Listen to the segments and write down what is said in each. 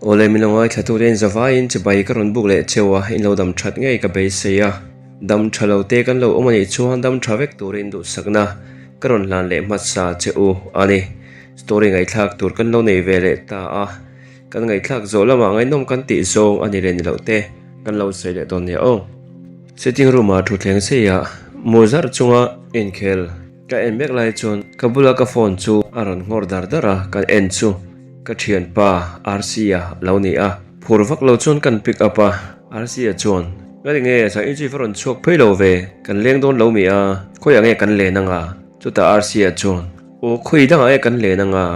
Awle min lo ngaithla tur hian zavaiin chibai ka rawn buk leh cheu a, in lo dam that ngei ka beisei a. Dam tha lo te kan lo awm a nih chuan dam tha vek turin duhsakna ka rawn hlan leh hmasa che u a ni. Story ngaihthlak tur kan lo nei ve leh ta a, kan ngaihthlak zawh lamah ngaihnawm kan tih zawng a ni leh ni loh te kan lo sawi leh dawn nia aw. Sitting room ah thutthleng seiah mu zar chunga inkhel ka en mek lai chuan ka bula ka phone chu a rawn nghawr dar dar a, ka en chu ka thianpa Rc-a lo ni a, phur vak lo chuan kan pick up a, Rc-a chuan Ka ti nge Sangin chu i va rawn chhuak phei lo ve, kan leng dawn lo mi a, khawiah nge kan len anga? Chutah Rc-a chuan Aw khawi dangah nge kan len anga?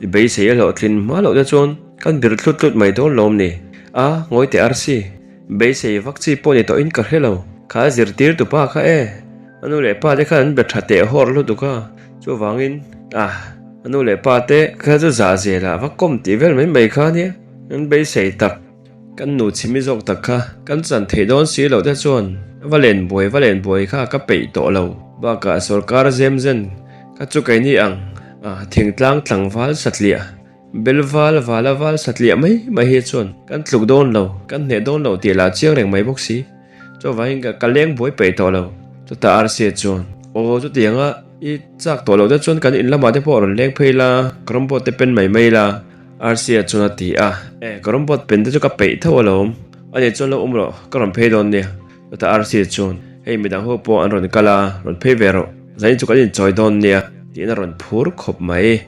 I beisei a hlawhtlin hma loh te chuan kan bir tlut tlut mai dawn lawm ni? A, ngawi teh Rc. Beisei vak chi pawh ni tawhin ka hre lo. Kha zirtir tu pa kha e. A nu leh pa te khan an be tha teh hawr lutuk a, chuvangin ah a nu leh pa te kha chu zah zel ah va kawm tih vel mai mai kha nia. An beisei tak, kan nu chhimi zawk tak kha kan chan theih dawn si loh te chuan va len buai va len buai kha ka peih tawh lo. Bakah sorkar zem zen kha chu keini ang ah thingtlang tlangval satliah Bel val vala val satliah mai mai hi chuan kan tluk dawn lo, kan hneh dawn lo tih lah chiang reng mai bawk si. Chuvangin ka ka leng buai peih tawh lo. Chutah Rsa chuan, Aw chutianga i chak tawh loh te chuan kan in lamah te pawh rawn leng phei la, ka rawn boat te pen mai mai la, Rsa chuan a ti a. E, ka rawn boat pen te chu ka peih tho alawm. Ani chuan lo awm rawh, ka rawn phei dawn nia. Chutah Rsa chuan, Hei midang ho pawh an rawn kal a, rawn phei ve rawh. Zanin chu kan inchawi dawn nia, tiin a rawn phur khawp mai.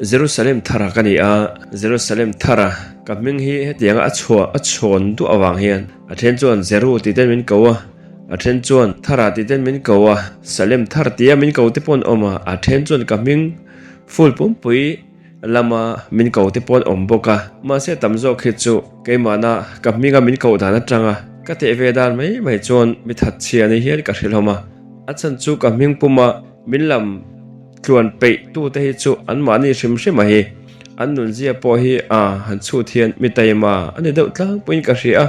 Jerusalem thara ka ni a, Jerusalem thara ka hming hi hetianga a chhuah a chhawn duah avang hian a then chuan Jeru tih ten min ko a, a then chuan Thara tih ten min ko a, Salem thar tia min ko te pawh an awm a, a then chuan ka hming full pumpui lama min ko te pawh an awm bawk a, mahse tam zawk hi chu keimahna ka hminga min koh dan atanga ka teh ve dan mai mai chuan mi thatchhia ni hian ka hrilhawm a, a chhan chu ka hming puma min lam Tluan peih tute hi chu anmahni hrim hrim a hi. An nunzia pawh hi a han chhut hian mi taima a ni deuh tlangpuiin ka hria a,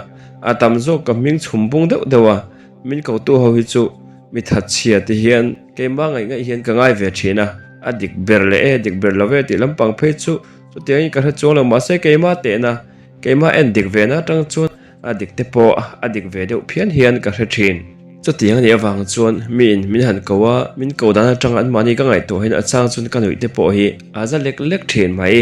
a tam zawk ka hming chhum bung deuh deuh a, min kotu ho hi chu mi thatchhia ti hian keimah ngaih ngaih hian ka ngai ve thin a, a dik ber leh e dik ber lo ve tih lampang phei chu chutiangin ka hre chuang lo mahse keimah tehna keimah en dik ve na atang chuan A dik te pawh a dik ve deuh phian hian ka hre thin. Chutiang a nih avang chuan miin min han ko a, min ko dan atanga anmahni ka ngaihtuah hian a chang chuan ka nuih te pawh hi a za lek lek thin mai.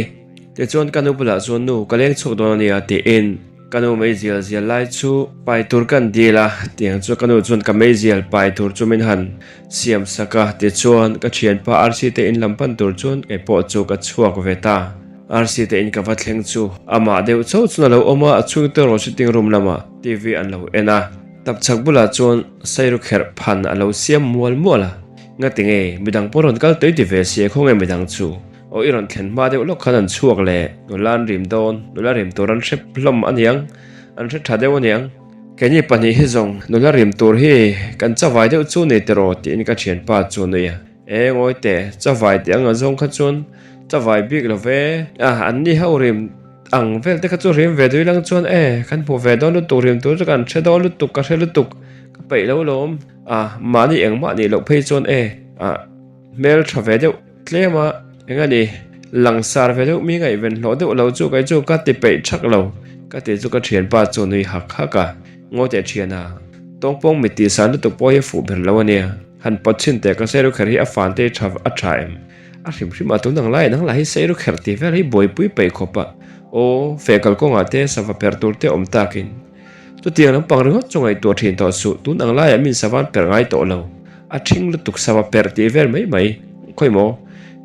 Tichuan ka nu bulah chuan nu ka leng chhuak dawn a nia tiin ka nu meizial zial lai chu pai tur kan dil a, tiang chu ka nu chuan ka meizial pai tur chu min han siam sak a, tichuan ka thianpa Arsi te in lam pan tur chuan kei pawh chu ka chhuak ve ta. Rc te in ka va thleng chu amah deuh chauh chuan a lo awm a, a chhungte erawh sitting room lamah TV an lo en a. Tapchhak bulah chuan sairu kherh phan a lo siam mual mual a, Ngati nge midang pawh rawn kal tui ti ve si a khawnge midang chu? Aw i rawn thlen hma deuh lawk khan an chhuak le, nula an rim dawn, nula rim tur an hre hlawm aniang, an hre tha deuh aniang. Keini pahnih hi zawng nula rim tur hi kan chavai deuh chu nei tiraw tiin ka thianpa chu a nui a. E ngawi teh, chavai tih anga zawng kha chuan chavai bik lo ve. A, an ni ho rim ang vel te kha chu rim ve dui lang chuan e, kan hmu ve dawn lutuk rim tur chu kan hre dawn lutuk, ka hre lutuk, ka peih lo lawm. A, mahni engmah nih loh phei chuan e, a, hmel tha ve deuh tlem a, eng a ni, langsar ve deuh mi ngaihven hlawh deuh lo chu kei chu ka ti peih thak lo, ka ti chu ka thianpa chu nui hak hak a, ngawi teh thian a, tawngpawng mit tih san lutuk pawh hi a fuh ber lo a nia. Han pawt chhin teh ka seiru kher hi a fan te tha a tha em? A hrim hrim a tun ang lai nang lah hi seiru kher tih vel hi buaipui peih khawp a aw feh kalkawngah te sava per tur te awm takin chutiang lampang ringawt chu ngaihtuah thin tawh suh tun ang laiah min savan per ngai tawh lo a thing lutuk sava per tih vel mai mai khawi maw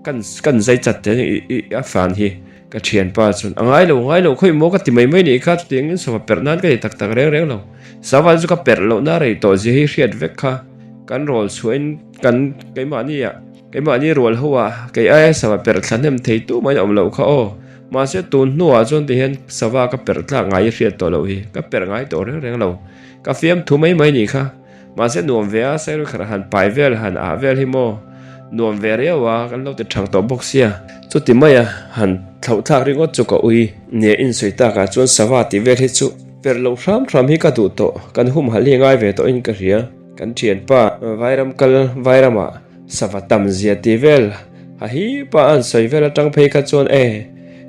kan kan zai chat te i a fan hi ka thianpa chuan a ngai lo ngai lo khawi maw ka ti mai mai nih kha chutiang in sava perh nan ka ti tak tak reng reng lo sava chu ka perh loh na rei tawh zia hi hriat vek kha. Kan rawl chhuahin kan keimahni ah keimahni rual ho ah kei aia sava perh thla hnem thei tu mai awm loh kha aw. Mahse tun hnuah chuan ti hian sava ka perh tlak ngai i hriat tawh loh hi ka perh ngai tawh reng reng lo. Ka fiam thu mai mai nih kha. Mahse nuam ve a Sairukher han pai vel han ah vel hi maw nuam ve riau a kan lo ti thang tawh bawk sia. Chuti mai a han thlauh thlak ringawt chu ka ui. Nia insawi takah chuan sava tih vel hi chu perh loh hram hram hi ka duh tawh kan humhalh hi ngai ve tawhin ka hria. Kan thianpa Vairam kal Vairamah sava tam zia ti vel ha hi pa an sawi vel atang phei kha chuan e.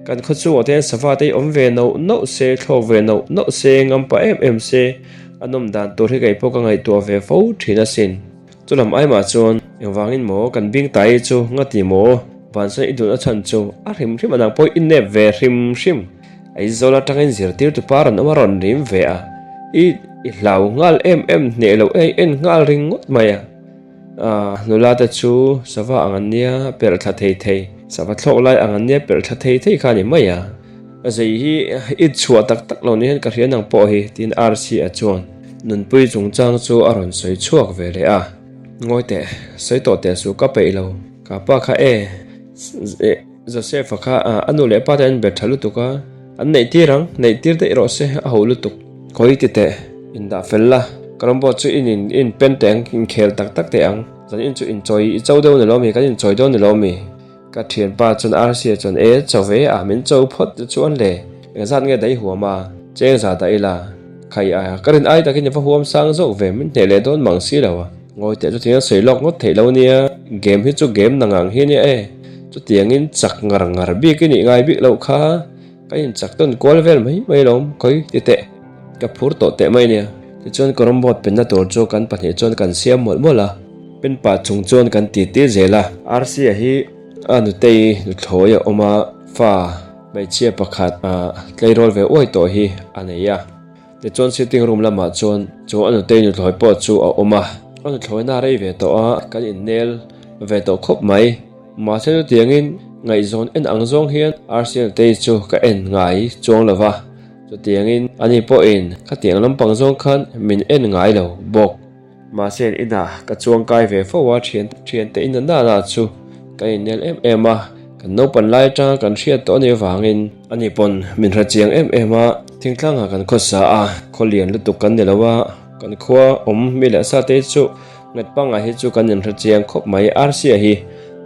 Kan khaw chungah te hian sava te hi awm ve noh noh se, thlawk ve noh noh se, ngam pah em em se, a nawm dan tur hi kei pawh ka ngaihtuah ve fo thin asin. Chulam aimah chuan engvangin maw kan bing tai chu nga ti maw? Vansawn i dun a chhan chu a hrim hrim a nang pawh i nep ve hrim hrim. Aizawl atangin zirtirtu pa rawn awm a rawn rim ve a, i i hlau nghal em em hneh loh e i en nghal ringawt mai a. Aaa nula te chu sava ang an nia perh thla thei thei, sava thlawk lai ang an nia perh thla thei thei kha a ni mai a. A zei hi i chhuah tak tak lo ni hian ka hria nang pawh hi tiin Rc-a chuan Nunpui chungchang chu a rawn sawi chhuak ve leh a. Ngawi teh, sawi tawh teh suh ka peih lo, ka pa kha e. Joseph-a kha a nu leh pa te an bet tha lutuk a, an neih tir ang, neih tir daih rawh se, a ho lutuk. Khawi ti teh, indah fel la, ka rawng chu in in in pen teh ang, inkhel tak tak teh ang, zan in chu inchawi i cho deuh ni lo mi, kan inchawi dawn ni lo mi? Ka thianpa chuan Rc-a chuan e, cho ve a, min cho phawt te chuan le, engzat nge daih huam a, cheng za dah ila, khai a, ka rin ai takin i va huam sang zawk ve, min hneh leh dawn mang si lo a. Ngawi teh chu thing a sawi lawk ngawt theih lo nia, game hi chu game na ngang hi nia e, chutiangin chak ngar ngar bik i nih ngai bik loh kha, ka inchak tawn kual vel mai mai lawm, khawi ti teh, ka phur tawh teh mai nia. Tichuan carrom board penna tur chu kan pahnih chuan kan siam mawlh mawlh a, pen pah chung chuan kan titi zel a. Rc-a hi a nutei nuthlawi a awm a, fa hmeichhia pakhat tleirawl ve uai tawh hi a nei a. Tichuan sitting room lamah chuan chu a nutei nuthlawi pawh chu a awm a, a nuthlawina a rei ve tawh a, kan innel ve tawh khawp mai. Mahse chutiangin ngaihzawn en ang zawng hian Rc nutei chu ka en ngai chuang lo va, chutiangin ani pawhin khatiang lampang zawng khan min en ngai lo bawk. Mahse inah ka chuang kai ve fo a, thian thiante in na na chu kan innel em em a, kan naupan lai atanga kan hriat tawh anih avangin ani pawn min hre chiang em em a, thingtlangah kan khawsa a, khaw lian lutuk kan ni lo a, kan khua awm mi leh sa te chu nghet pangngai hi chu kan inhre chiang khawp mai, Rc-a hi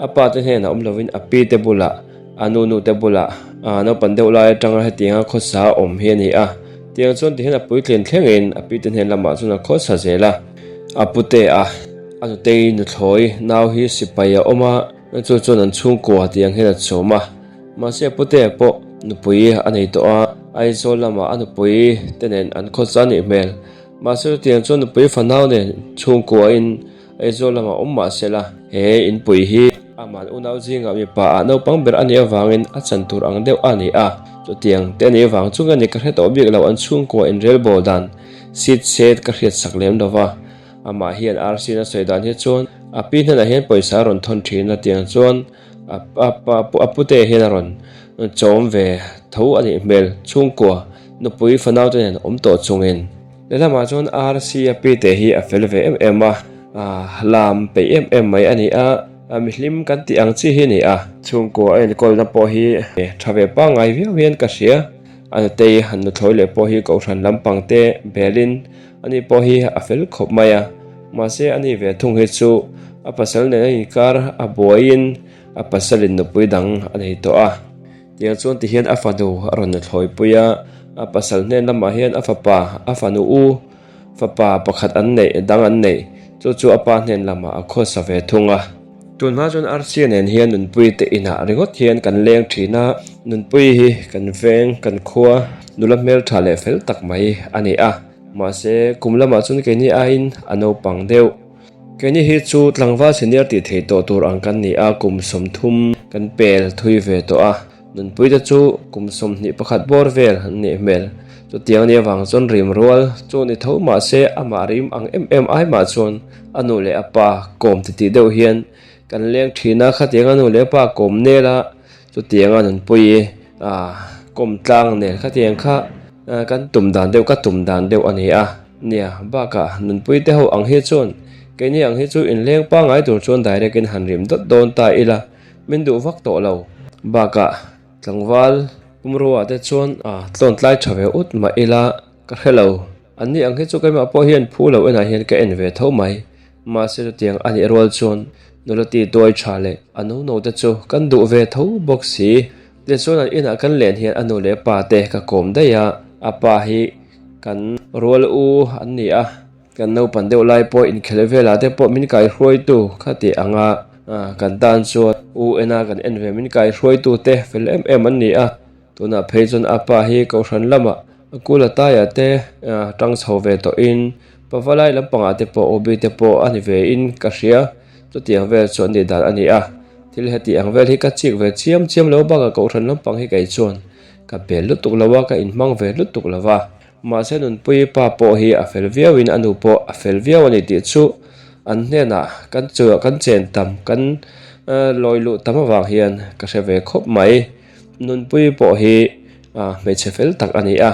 a pa te hnenah awm lovin a pi te bulah a nu nu te bulah naupan deuh lai atanga hetianga khawsa awm hi a ni a. Tiang chuan tihian a puitlin thlengin a pite hnen lamah chuan a khawsa zel a, a pute a, a nutei nuthlawi nau hi sipai a awm a, chu chuan an chhungkua tiang hian a chhawm a. Mahse a pute pawh nupui a nei tawh a, Aizawl lamah a nupui te nen an khawsa a nih hmel. Mahse chutiang chuan nupui fanau nen chhungkuain Aizawl lamah awm mah se la, he inpui hi amah unau zingah mipa ah naupang ber a nih avangin a chan tur ang deuh a ni a. Chutiang te a nih avang chu nge ni ka hre tawh bik lo an chhungkua inrelbawl dan seat set ka hriat sak lem lo va. Amah hian RC-in a sawi dan hi chuan a pi hnenah hian pawisa a rawn thawn thin a tiang chuan a pute hian a rawn chawm ve tho a nih hmel chhungkua nupui fanau te nen awm tawh chungin. Lehlamah chuan RC a pite hi a fel ve em em a, lam peih em em mai a ni a, mihlim kan tih ang chi hi a ni a. Chhungkua a enkawlna pawh hi tha ve pangngai viau hian ka hria, a nutei han nuthlawi leh pawh hi kohhran lampang te belin ani pawh hi a fel khawp mai a, mahse ani ve thung hi chu a pasal nen a inkar a buaiin a pasalin nupui dang a nei tawh a. Tiang chuan tihian a fanu a rawn thlawipui a, a pasal hnen lamah hian a fapa, a fanu u fapa pakhat an neih, dang an neih, chu chu a pa hnen lamah a khawsa ve thung a. Tunhma chuan Archie nen hian Nunpui te inah ringawt hian kan leng thin a, Nunpui hi kan veng, kan khua, nula hmeltha leh fel tak mai a ni a, mahse kum lamah chuan keini aiin a naupang deuh. Keini hi chu tlangval senior tih theih tawh tur ang kan ni a, kum 30 kan pel thui ve tawh a, nunpui te chu kum 21 bawr vel an nih hmel. Chutiang nia vang chuan rim rual chu ni tho mah se amah rim ang em em ai mah chuan a nu leh a pa kawm titih deuh hian kan leng thin a, khatiang a nu leh a pa kawm nel a, chutianga nunpui kawm tlang nel khatiang kha kan tum dan deuh ka tum dan deuh a ni a. Nia, bakah nunpui te ho ang hi chuan keini ang hi chu inleng pangngai tur chuan direct in han rim dawt dawn ta ila, min duh vak tawh lo. Bakah tlangval pumrua te chuan a tlawn tlai tha ve ut mah ila ka hre lo. Anni ang hi chu keimah pawh hian phu lo enah hian ka en ve tho mai. Mahse chutiang a nih rual chuan nula ti tuai tha leh a no no te chu kan duh ve tho bawk si. Tichuan an inah kan len hian a nu leh pa te ka kawm daih a, a pa hi Kan rual u an ni a, kan naupan deuh lai pawh inkhelh velah te pawh min kaihruaitu kha tih anga kan tan chuan u ena kan en ve min kaihruaitu te fel em em an ni a. Tunah phei chuan a pa hi kohhran lamah a kul a taia te tang chho ve tawhin pavalai lampangah te pawh OB te pawh a ni ve in ka hria. Chutiang vel chu an nih dan a ni a. Thil heti ang vel hi ka chik ve chiam chiam lo bakah kohhran lampang hi kei chuan ka bel lutuk lo a, ka inhmang ve lutuk lo va. Mahse Nunpuii pa pawh hi a fel viauin a nu pawh a fel viau a ni tih chu an hnenah kan kan chen tam kan lawi luh tam avang hian ka hre ve khawp mai. Nunpuii pawh hi hmeichhe fel tak a ni a,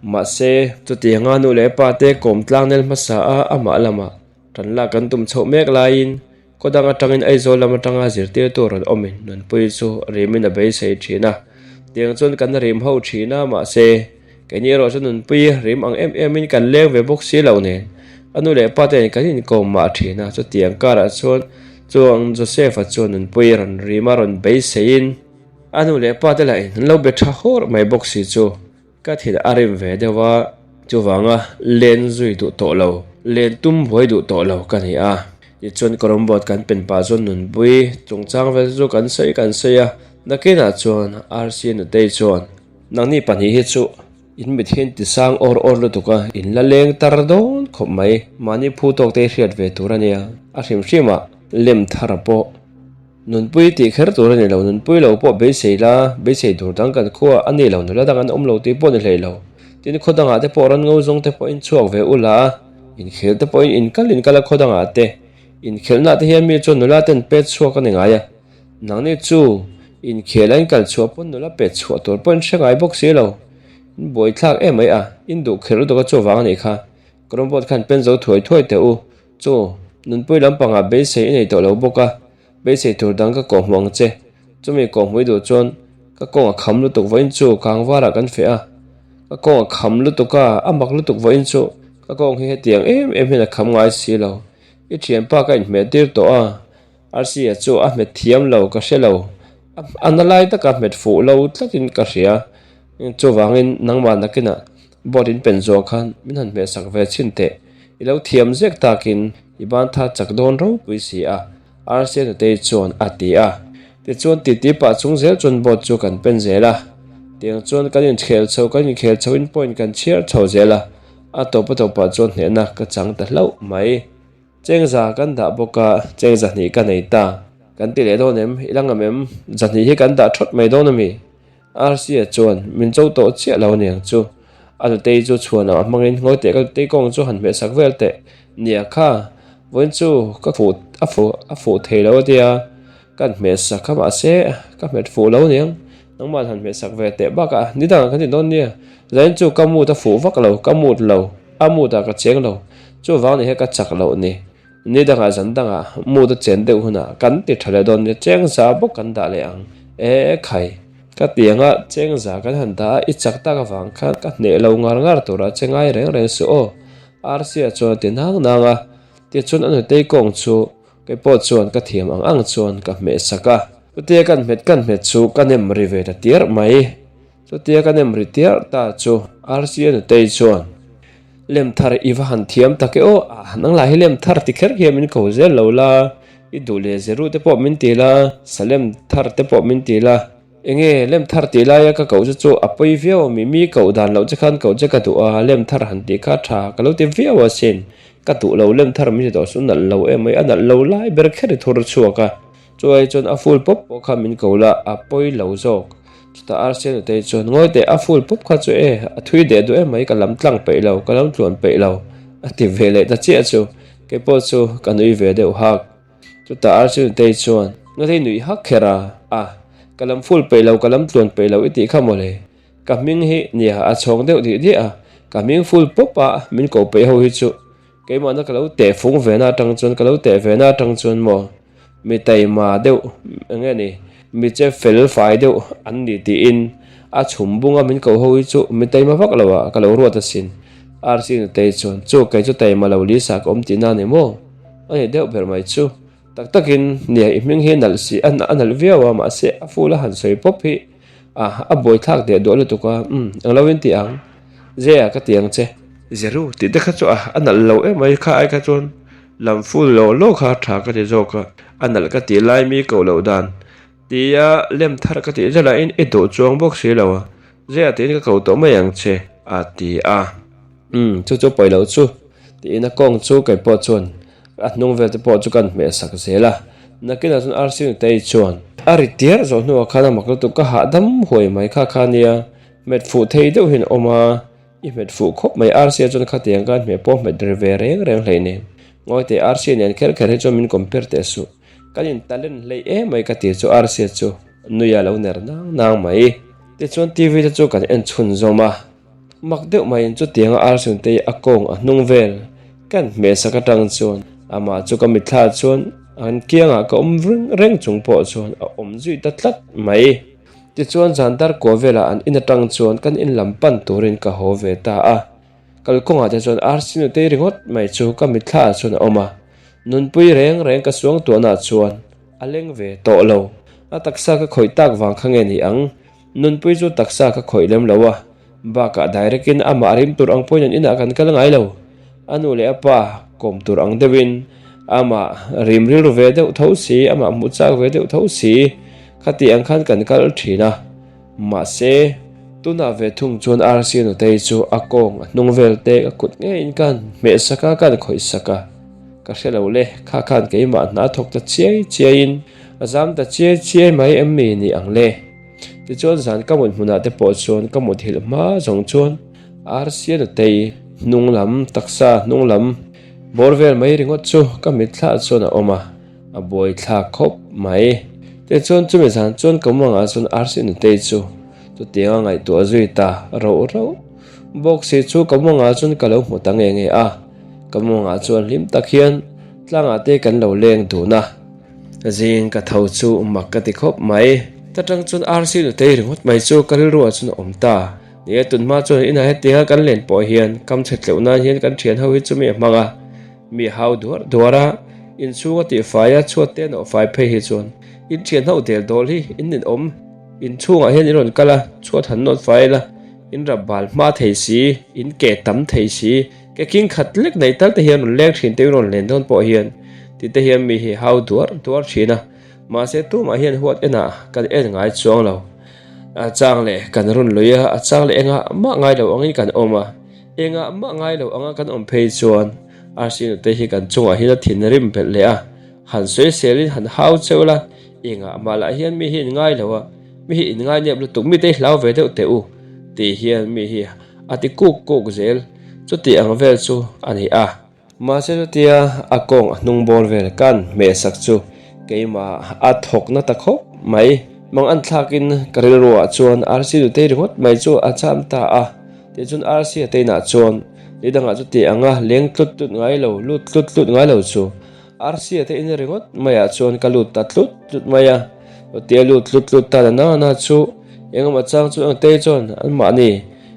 mahse chutianga nu leh pa te kawm tlangnel hmasa a amah lamah tan lak kan tum chhoh mek laiin khaw dang atangin Aizawl lam atanga zirtirtu rawn awmin Nunpuii chu rimin a beisei thin a, tiang chuan kan rim ho thin a, mahse keini erawh chu Nunpuii rim ang em emin kan leng ve bawk si lo nen a nu leh pa te kan inkawm mah thin a, chutiang karah chuan chuang Joseph-a chuan Nunpuii rawn rim a rawn beiseiin. A nu leh pa te lahin an lo be tha hawr mai bawk si chu ka thil a rim ve deuh a, chuvanga len zui duh tawh lo, len tum buai duh tawh lo ka ni a. Tichuan kawrawm boat kan pen pah chuan nunpui chungchang vel chu kan sawi kan sawi a, nakinah chuan Rc nutei chuan, Nangni pahnih hi chu in mit hian ti sang awr awr lutuk a, in la leng tar dawn khawp mai, mahni phu tawk te hi hriat ve tur a nia, a hrim hrimah lem thar a pawh. Nunpui tih kher tur a ni lo, nunpui lo pawh beisei la, beisei tur dang kan khua a ni lo, nula dang an awm lo tih pawh ni hlei lo. Tin, khaw dangah te pawh ran ngo zawng te pawhin chhuak ve ula, inkhel te pawhin inkal inkal a khaw dangah te. Inkhelhnaah te hian mi chuan nula ten pet chhuak a ni ngai a, nangni chu inkhel a inkal chhuah pawn nula pet chhuah tur pawhin hre ngai bawk si lo. In buaithlak em mai a, in duh kher lutuk a chuvang a nih kha. Kawrawmbawt khan pen zo thuai thuai teh u. Chu, nunpui lampangah beisei i nei tawh lo bawk a, beisei tur dang ka kawhhmuh ang che. Chumi kawhhmuh i duh chuan ka kawng a kham lutuk vawiin chu kangvarah kan feh a. Ka kawng a kham lutuk a, a mak lutuk vawiin chu ka kawng hi hetiang em em hian a kham ngai si lo. I thianpa ka inhmeh tir tawh a, Rc-a chu a hmet thiam lo ka hre lo. A na lai taka hmet fuh lo tlatin ka hria. Chuvangin nangmah nakinah board in pen zawh khan min han hmehsak ve chhin teh. I lo thiam zek takin i ban tha chak dawn ropui si a, Rc-a nutei chuan a ti a. Tichuan titi pah chung zel chuan board chu kan pen zel a. Tiang chuan kan inkhel chho kan inkhel chhoin point kan chhiar chho zel a, a tawp a tawpah chuan hnehna ka chang ta hlauh mai. Chengza kan dah bawk a, chengza hnih ka nei ta. Kan ti leh dawn em? I la ngam em? Zahnih hi kan dah thawt mai dawn a mi? Rc-a chuan min cho tawh chiah lo aniang chu. A nutei chu chhuan ah hmangin ngawi teh ka nutei kawng chu han hmehsak vel teh. Nia kha, vawiin chu ka fuh a fuh a fuh thei lo a tia, ka han hmehsak a mahse ka hmet fuh lo aniang. Nangmah han hmehsak ve teh bakah ni dangah kan ti dawn nia. Zain chu ka mood a fuh vak lo, ka mood lo, a mood ah ka cheng lo. Chuvang ni hian ka chak loh ni. Ni dangah zan dangah mood a chen deuh hunah kan ti tha leh dawn nia, cheng za bawk kan dah leh ang. E khai, ka tianga cheng za kan han dah a, i chak tak avang khan ka hneh lo ngar ngar turah che ngai reng reng suh aw. Rc-a chuan a ti nang nang a, tichuan a nutei kawng chu kei pawh chuan ka thiam ang ang chuan ka hmeh sak a. Chutia kan hmet kan hmet chu ka nem ri ve ta tiar mai. Chutia ka nem ri tiar ta chu Rc-a nutei chuan. Lem thar i va han thiam tak e aw, ah nang lah hi lem thar ti kher hian min ko zel lo la, i duh leh zeru te pawh min ti la, salem thar te pawh min ti la, enge lem thar tih laia ka koh che chu a pawi viau a mi, mi koh dan loh che khan koh che ka duh a, lem thar han tih kha tha ka lo ti viau asin, ka duh lo lem thar min ti tawh chu nalh lo em mai, a nalh lo lai ber kher i thur chhuak a. Chuai chuan a full pawp pawh kha min ko la, a pawi lo zawk. Chutah Rc nutei chuan, Ngawi teh, a full pawp kha chu e, a thui deh duh em mai, ka lam tlang peih lo, ka lam tluan peih lo, a ti ve leh ta chiah chu. Kei pawh chu ka nui ve deuh hak. Chutah Rc nutei chuan, Nutei nuih hak kher a, a, ka lam full peih lo, ka lam tluan peih lo i tih kha mawle. Ka hming hi nia a chhawng deuh dih diah a, ka hming full pawp a min ko peih ho hi chu keimahna ka lo teh fung ve na atang chuan ka lo teh ve na atang chuan maw mi taima deuh eng nge ni mi che fel fai deuh an ni tiin a chhum bung a min ko ho hi chu mi taima vak lo ah ka lo ruat asin. Rc nutei chuan chu kei chu taima lo lisa ka awm tihna a ni maw? A ni deuh ber mai chu. Tak takin nia i hming hi nalh si a nalh viau a mahse a full a han sawi pawp hi a a buaithlak deh duah lutuk a umm eng lo in ti ang Zea ka ti ang che. Zeru tih te kha chu a a nalh lo em mai kha ai kha chuan lam full law law kha tha ka ti zawk a a nalh ka tih lai mi koh loh dan. Tia lem thar ka tih zela in i duh chuang bawk si lo a, Zia tiin ka ko tawh mai ang che, a ti a. Umm, chu chu pawi loh chu, tiin a kawng chu kei pawh chuan a hnung vel te pawh chu kan hmeh sak zel a. Nakinah chuan Arsi Nutei chuan a ri tiar zawh hnuah khan a mak lutuk ka hahdam huai mai kha kha nia, hmet fuh thei deuh hian a awm a, i hmet fuh khawp mai Arsi chuan khatiang khan hmeh pawh hmet ri ve reng reng hleinem. Ngawi teh Arsi nen kher kher hi chuan min compare teh suh. Kan in talent hlei em mai ka ti chu Arsia chu nui a lo ner nang nang mai. Tichuan TV te chu kan en chhun zawm a, mak deuh maiin chutianga Arsiun te hi a kawng a hnung vel kan hmeh sak atang chuan amah chu ka mitthla chuan an kiangah ka awm reng reng chung pawh chuan a awm zui ta tlat mai. Tichuan zan dar kua velah an in atang chuan kan in lam pan turin ka haw ve ta a. Kalkawngah te chuan Arsi nutei ringawt mai chu ka mitthla ah chuan a awm a, nunpui reng reng ka suang tuahna chuan a leng ve tawh lo. A taksa ka khawih tak vang kha nge ni ang? Nunpui chu taksa ka khawih lem lo a, bakah direct in amah rim tur ang pawhin an inah kan kal ngai lo. A nu leh a pa kawm tur ang deuhin amah rim rilru ve deuh tho si, amah hmuh chak ve deuh tho si, khati ang khan kan kal thin a. Mahse, tunah ve thung chuan Arsi nutei chu a kawng a hnung vel te ka kut ngeiin ka han hmeh sak a, ka han khawih sak a. Ka hre lo le, kha khan keimah hna thawk ta chiai chiaiin a zam ta chiai chiai mai em mi ni ang le. Tichuan zan ka mut hmunah te pawh chuan ka mut hilh hma zawng chuan Arsi nutei hnung lam taksa hnung lam bawr vel mai ringawt chu ka mitthla chuan a awm a. A buai thlak khawp mai. Tichuan chumi zan chuan ka mangah chuan Arsi Nutei chu chutianga ngaihtuah zui ta rauh rauh bawk si chu ka mangah chuan ka lo hmu ta nge nge a. Ka mangah chuan hlim tak hian tlangah te kan lo leng dun a. Zing ka tho chu mak ka ti khawp mai. Ta tang chuan Arsi Nutei ringawt mai chu ka rilruah chuan a awm ta. Ni e, tunhma chuan inah hetianga kan len pawh hian kam chhe tleuh nan hian kan thian ho hi chumi a hmang a. Mi hau duar duar a, inchhung a tihfai a, chhuat te nawh fai phei hi chuan in thian ho del dawl hi in ninawm. Inchhungah hian in rawn kal a, chhuat han nawt fai ila, in rap bal hma thei si, in ke tam thei si, ke king khat lek nei tal te hian rawn leng thin te in rawn len dawn pawh hian ti te hian mi hi hau duar duar thin a, mahse tumah hian huat enah kan en ngai chuang lo. A chang leh kan rawn lui a, a chang leh engah mah ngai lo angin kan awm a. Engah mah ngai lo anga kan awm phei chuan Arsi nute hi kan chungah hian a thinrim belh leh a, han sawiselin han hau cheu la, engah mah lah hian mi hi in ngai lo a, mi hi in ngai nep lutuk, mite hi hlau ve deuh teh u tih hian mi hi a ti kuk kuk zel, chuti ang vel chu a ni a. Mahse chutia a kawng a hnung bawr vel kan hmeh sak chu keimah a thawk na ta khawp mai. Mang an thlakin ka rilruah chuan Arsi nutei ringawt mai chu a cham ta a. Tichuan Arsi a teinah chuan ni dangah chu tih anga leng tlut tlut ngai lo, lut tlut tlut ngai lo chu Arsi a tein ringawt maiah chuan ka lut ta tlut tlut mai a. Chutia lut tlut tlut ta na na chu engemaw chang chu ang tei chuan anmahni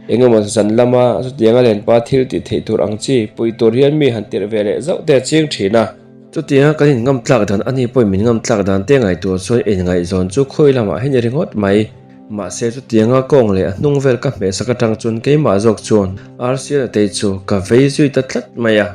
engemaw zan lama chutianga lenpa thil tih theih tur ang chi pui tur hian mi han tirh ve leh zauh te a ching thin a. Chutianga kan in ngam tlak dan a ni pawhin min ngam tlak dan te ngaihtuah chuan inngaihzawn chu khawi lamah hian i ringawt mai. Mahse chutianga kawng leh a hnung vel ka hmehsak atang chuan keimah zawk chuan Arsiana tei chu ka vei zui ta tlat mai a,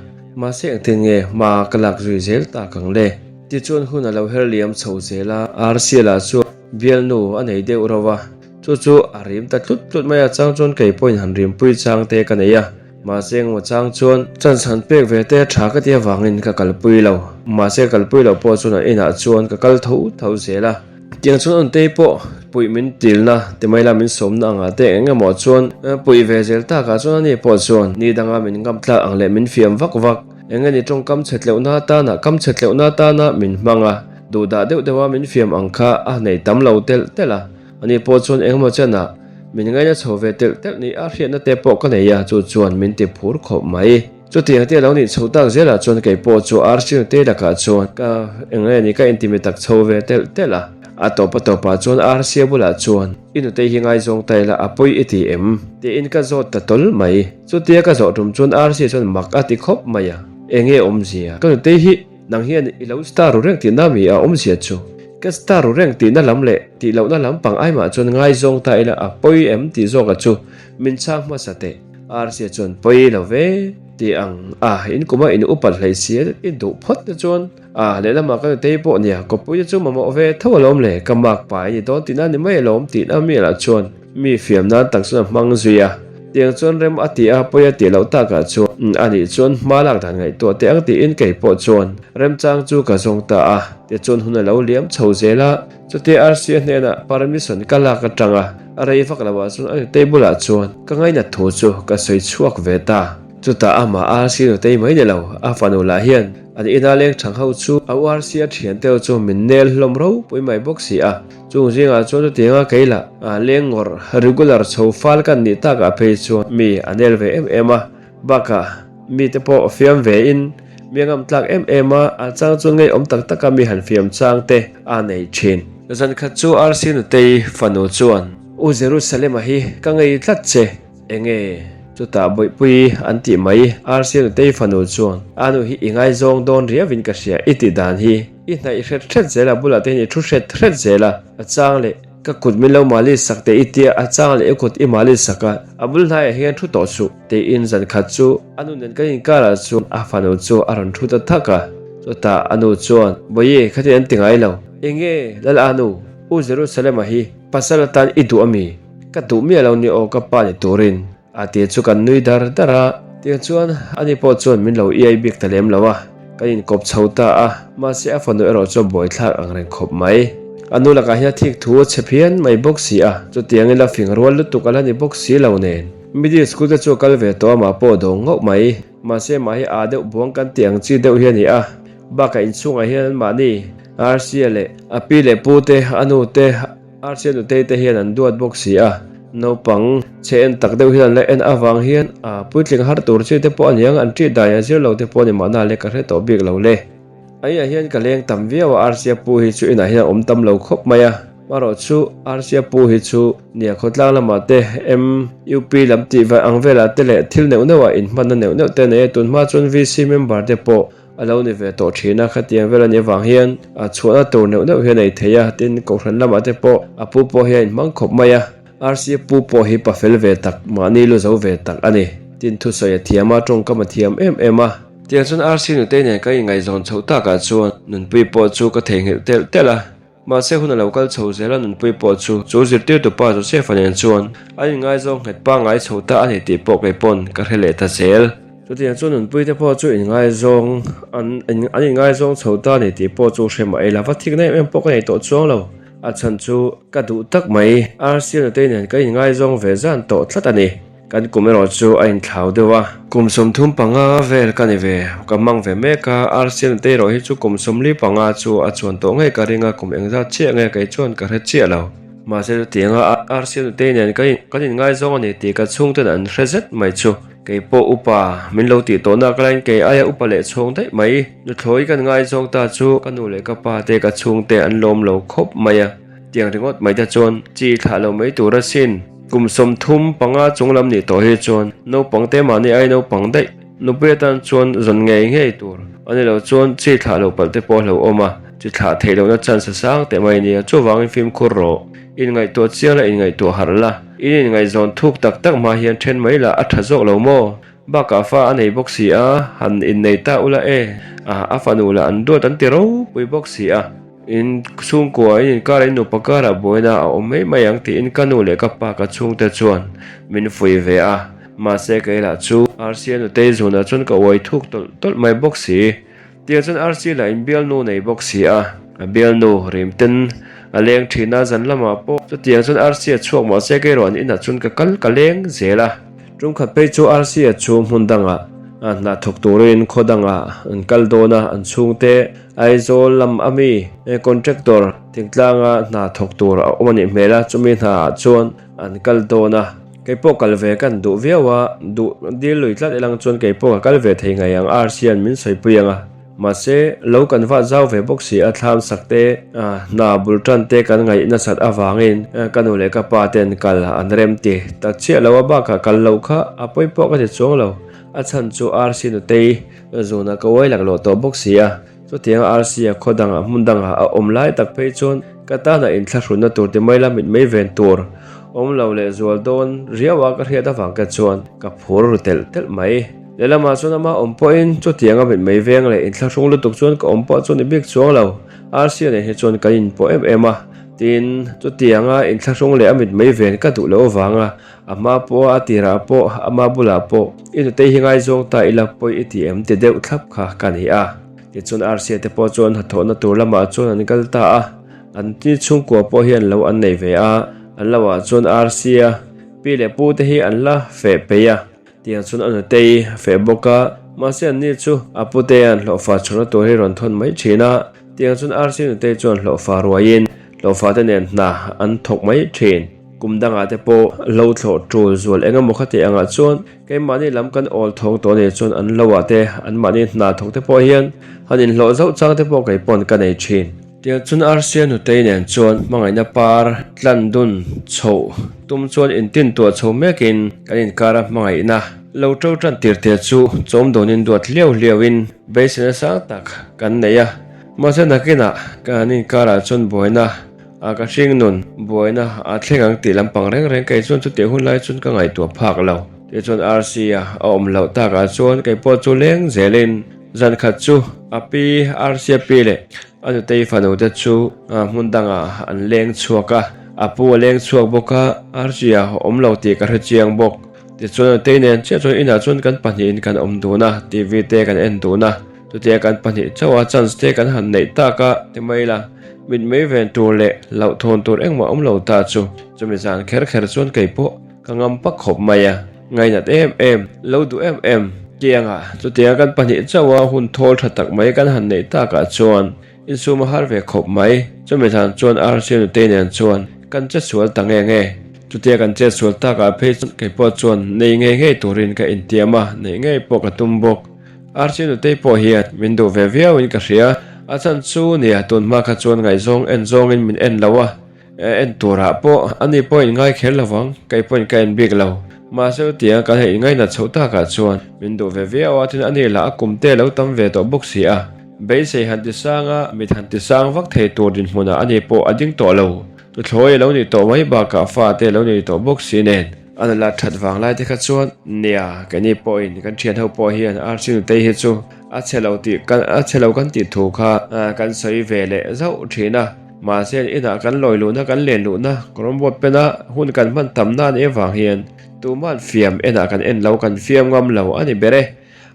mahse engtin nge hma ka lak zui zel tak ang le? Tichuan hun a lo her liam chho zel a, Arsiala chuan bialnu a nei deuh rauh a, chu chu a rim ta tlut tlut mai a, chang chuan kei pawhin han rimpui chang te ka nei a, mahse engmaw chang chuan chanchhan pek ve te tha ka ti avangin ka kalpui lo, mahse ka kalpui loh pawh chuan an inah chuan ka kal tho tho zel a. Tiang chuan Untei pawh puih min tilna ti mai la min sawmna angah te eng emaw chuan puih ve zel takah chuan ani pawh chuan ni danga min ngam tlak ang leh min fiam vak vak. Eng eni tawngkam chhe tleuhna atana kam chhe tleuhna atana min hmang a, duhdah deuh deuha min fiam ang kha a nei tam lo telh telh a. Ani pawh chuan eng emaw chenah min ngaina chho ve telh telh ni a hriatna te pawh ka nei a, chu chuan min ti phur khawp mai. Chutiang te a lo nih chho tak zelah chuan kei pawh chu Arsi te lakah chuan ka eng nge ni ka intimi tak chho ve telh telh a. A tawp a tawpah chuan Arsia bulah chuan i nutei hi ngaizawng ta ila a pawi i ti em? Tiin ka zawt ta tawl mai. Chutia ka zawh tum chuan Arsia chuan mak a ti khawp mai a. Eng nge awmzia? Ka nutei hi nang hian i lo star ru reng tihna mi a awmzia chu? Ka star ru reng tihna lam leh tih lohna lam pang aimah chuan ngaizawng ta ila a pawi em tih zawka chu min chhang hmasa teh. Arsia chuan pawi lo ve. Ti ang a, in kum a in upat hlei si a i duh phawt te chuan a lehlamah ka nutei pawh nia kawppui te chu mamawh ve tho alawm le, ka mark pa i ni dawn tihna ni mai alawm tihna mi lah chuan mi fiam nan tak chuan a hmang zui a. Tiang chuan rem a ti a, pawi a tih loh takah chuan a nih chuan hma lak dan ngaihtuah teh ang tiin kei pawh chuan remchang chu ka zawng ta a, tichuan hun a lo liam chho zel a. Chutia Arsia hnenah permission ka lak atanga a rei vak lo ah chuan a nutei bulah chuan ka ngainat thu chu ka sawi chhuak ve ta. Chutah amah Arsi nutei mai ni lo, a fanu lah hian an ina leng thang ho chu a u Arsia thian te ho chu min nel hlawm ropui mai bawk si a. Chung zingah chuan chutianga kei lah leng ngawrh regular chho fal kan nih takah phei chuan mi a nel ve em em a. Bakah mite pawh fiam ve in mi a ngam tlak em em a, a chang chu ngeiawm tak taka mi han fiam chang te a nei thin. Zan khat chu RC Nutei fanu chuan, U Jerusalem-a hi ka ngei tlat che, enge? Chutah Bawihpui an tih mai, RC Nutei fanu chuan, A nu hi i ngaizawng dawn riauin ka hria, i tih dan hi i hnaih hret hret zel a, bulah te hian i thu hret hret zel a, a chang leh. Ka kut min lo mali sak teh i tia, a chang leh i kut i mali sak a, a bul hnaiah hian thu tawh suh. Tiin zan khat chu a nu nen kan inkarah chuan a fanu chu a rawn thu ta thak a. Chutah a nu chuan, Bawihi, khatin an ti ngai lo. Enge, Lal a nu, U Jerusalem-a hi pasal atan i duh a mi? Ka duh miah lo ni aw ka pa ni turin. A ti chu kan nui dar dar a, tiang chuan ani pawh chuan min lo iai bik ta lem lo a, kan inkawp chho ta a, mahse a fanu erawh chu a buaithlak ang reng khawp mai. A nu lakah hian a thik thu a chhe phian mai bawk si a, chutiangin la fing rual lutuk a la ni bawk si lo nen. Middle school te chu a kal ve tawh a, mah pawh a dawng ngauh mai. Mahse mah hi aa deuh buang kan tih ang chi deuh hi a ni a, bakah inchhungah hian anmahni Rca leh a pi leh pu te, a nu te, Archie nutei te hian an duat bawk si a, naupang chhe en tak deuh hian an la en avang hian a puitling har tur chi te pawh a niang, an ṭih dai a zir lo te pawh a ni mahna le ka hre tawh bik lo le. A inah hian ka leng tam viau a, Archie pu hi chu inah hian a awm tam lo khawp mai a, marawh chu Archie pu hi chu nia khawtlang lamah te MUP lam tih ang velah te leh thil neuh neuh ah inhmanna neuh neuh te a nei a, tunhma chuan VC member te pawh A lo ni ve tawh thin a, khatiang vel a nih avang hian a chhuahna tur neuh neuh hian a ei thei a, tin Kohhran lamah te pawh a pu pawh hi a inhmang khawp mai a, Rca pu pawh hi pa fel ve tak, mahni lu zo ve tak a ni. Tin thusawi a thiam a, tawngkam a thiam em em a. Tiang chuan Rca nutei nen ka inngaihzawn chhoh takah chuan nunpui pawh chu ka theihnghilh telh telh a. Mahse hun a lo kal chho zel a, nunpui pawh chu chu zirtirtu pa Joseph-a nen chuan an inngaizawng nghet pangngai chho ta a ni tih pawh kei pawn ka hre leh ta zel. Chutiang chuan nunpui te pawh chu inngaizawng an an inngaizawng chho ta a ni tih pawh chu hre mah ila va thikna em em pawh ka nei tawh chuang lo. A chhan chu ka duh tak mai, Rca nutei nen kan inngaizawng ve zan tawh tlat a ni. Kan kum erawh chu a inthlau deuh a. Kum 35 vel ka ni ve, ka hmang ve mek a, Arsian te erawh hi chu kum 45 chu a chuan tawh ngei ka ring a, kum engzat chiah nge kei chuan ka hre chiah lo. Mahse chutianga Arsian te nen kan inngaizawng a ni tih ka chhungten an hre zet mai chu. Kei pawh upa min lo tih tawh nak laiin kei aia upa leh chhawng daih mai. Nuthlawi kan ngaizawng ta chu ka nu leh ka pa te ka chhungte an lawm lo khawp mai a. Tiang ringawt mai te chuan chi thlah lo mai tur asin. Kum 35 chung lam nih tawh hi chuan naupang te mahni ai naupang daih nupui atan chuan zawn ngei ngei tur a ni lo chuan chi thlah lo palh te pawh a hlauhawm a, chi thlah theih lohna chance a sang teh mai nia chuvangin fimkhur rawh. Inngaihtuah chiang la inngaihtuah harh la, in inngaihzawn thuk tak tak hma hian then mai lah a tha zawk lo maw? Bakah fa a nei bawk si a, han innei ta ula e, a fanu lah an duat an ti ropui bawk si a. In chhungkua in inkar in nupa karah buaina a awm mai mai ang tiin ka nu leh ka pa ka chhungte chuan min fuih ve a, mahse kei lah chu Rca nutei zunah chuan ka uai thuk tawlh tawlh mai bawk si. Tiang chuan Rca lah in bialnu nei bawk si a, a bialnu rim ten a leng thin a, zan lamah pawh chutiang chuan Rca chhuak mahse kei erawh an inah chuan ka kal ka leng zel a. Tumkhat phei chu Rca chu hmun dangah hna thawk turin khaw dangah an kal dawn a, an chhungte Aizawl lam a mi contractor thingtlanga hna thawk tur a awm a nih hmel a, chumi hna ah chuan an kal dawn a. Kei pawh kal ve kan duh viau a, duh dil lui tlat ilang chuan kei pawh ka kal ve thei ngei ang RC an min sawipui ang a. Mahse, lo kan vat zau ve bawk si a, thlam sak te, hna bul tan te kan ngaih nasat avangin ka nu leh ka pa ten kal an rem ti ta chiah lo a, bakah kal loh kha a pawi pawh ka ti chuang lo. A chhan chu RC nutei Zunah ka uai laklawh tawh bawk si a, chutianga Arsia khaw dangah hmun dangah a awm lai tak phei chuan ka tana inthlahrunna tur ti mai la mit mai ven tur awm lo leh zual dawn riau a ka hriat avang ka chuan ka phur ru telh telh mai. Lehlamah chuan ama awm pawhin chutianga mitmei veng leh inthlahrung lutuk chuan ka awm pawh chu ni bik chuang lo. Rca nen hi chuan kan inpawh em em a, tin, chutianga inthlahrung leh a mitmei ven ka duh loh avanga a hma pawh a tirah pawh ama bulah pawh i nutei hi ngaizawng ta ila pawi i ti em ti deuh thlap kha ka ni a. Tichuan Rca te pawh chuan hnathawhna tur lamah chuan an kal ta a, an ni chhungkua pawh hian lo an nei ve a, an lo ah chuan Rca pi leh pu te hi an la feh peih a. Tiang chuan a nutei a feh bawk a, mahse anni chu a pute an hlawhfa chhawrna tur hi rawn thawn mai thin a. Tiang chuan RC nutei chuan hlawhfa ruaiin hlawhfa te nen hna an thawk mai thin. Kum dangah te pawh lo thlawh tul zual eng emaw khati angah chuan keimahni lam kan awl thawng tawh nih chuan an lo ah te anmahni hna thawk te pawh hian han inhlawh zauh chang te pawh kei pawn ka nei thin. Tiang chuan Arsia nutei nen chuan hmangaihna par tlan dun chhoh tum chuan intin tuah chho mekin kan inkara hmangaihna lo to tan tir te chu chawm dawnin duat hliau hliauin beiseina sang tak kan nei a. Mahse nakinah kan inkarah chuan buaina a ka hring nun buaina a thleng ang tih lampang reng reng kei chuan chutiang hun lai chuan ka ngaihtuah phak lo. Tichuan Arsia a awm loh takah chuan kei pawh chu leng zelin Zan khat chu a pi Arsia pi leh a nutei fanu te chu hmun dangah an leng chhuak a, a pu a leng chhuak bawk a, Arsia a awm lo tih ka hre chiang bawk. Tichuan a nutei nen chiah chuan inah chuan kan pahnihin kan awm dun a, TV te kan en dun a, chutia kan pahnih chauh a chance te kan han neih tak a ti mai la, mitmei ven tur leh hlauhthawn tur engmah awm lo ta chu chumi zan kher kher chuan kei pawh ka ngam pak khawp mai a. Ngainat em em, lo duh em em. Tiangah, chutianga kan pahnih chauha hun thawl tha tak mai kan han neih takah chuan insum a har ve khawp mai. Chumi hlan chuan Rca nutei nen chuan kan che sual ta nge nge. Chutia kan che sual takah phei chuan kei pawh chuan nei ngei ngei turin ka intiam a, neih ngei pawh ka tum bawk. Rca nutei pawh hian min duh ve viauin ka hria. A chhan chu nia, tun hma kha chuan ngaihzawng en zawngin min en lo a. En turah pawh ani pawh in ngai kher lo vang, kei pawhin ka en bik lo. Mahse chutiang kan hei ingainat chhoh takah chuan min duh ve viau a, tin ani lah a kum te lo tam ve tawh bawk si a. Beisei han ti sang a, mit han ti sang vak thei tur dinhmunah ani pawh a ding tawh lo. Tuthlawi a lo nih tawh mai bakah fa te lo nei tawh bawk si nen. A nula that vang lai te kha chuan nia, keini pawhin kan thian ho pawh hian Archie nutei hi chu a chhe lo tih kan a chhe lo kan tih thu kha kan sawi ve leh zauh thin a. Mahse inah kan lawi luhna kan len luhna Chromeboard pena hun kan hman tam na anih avang hian tuman fiam enah kan en lo kan fiam ngam lo a ni ber e.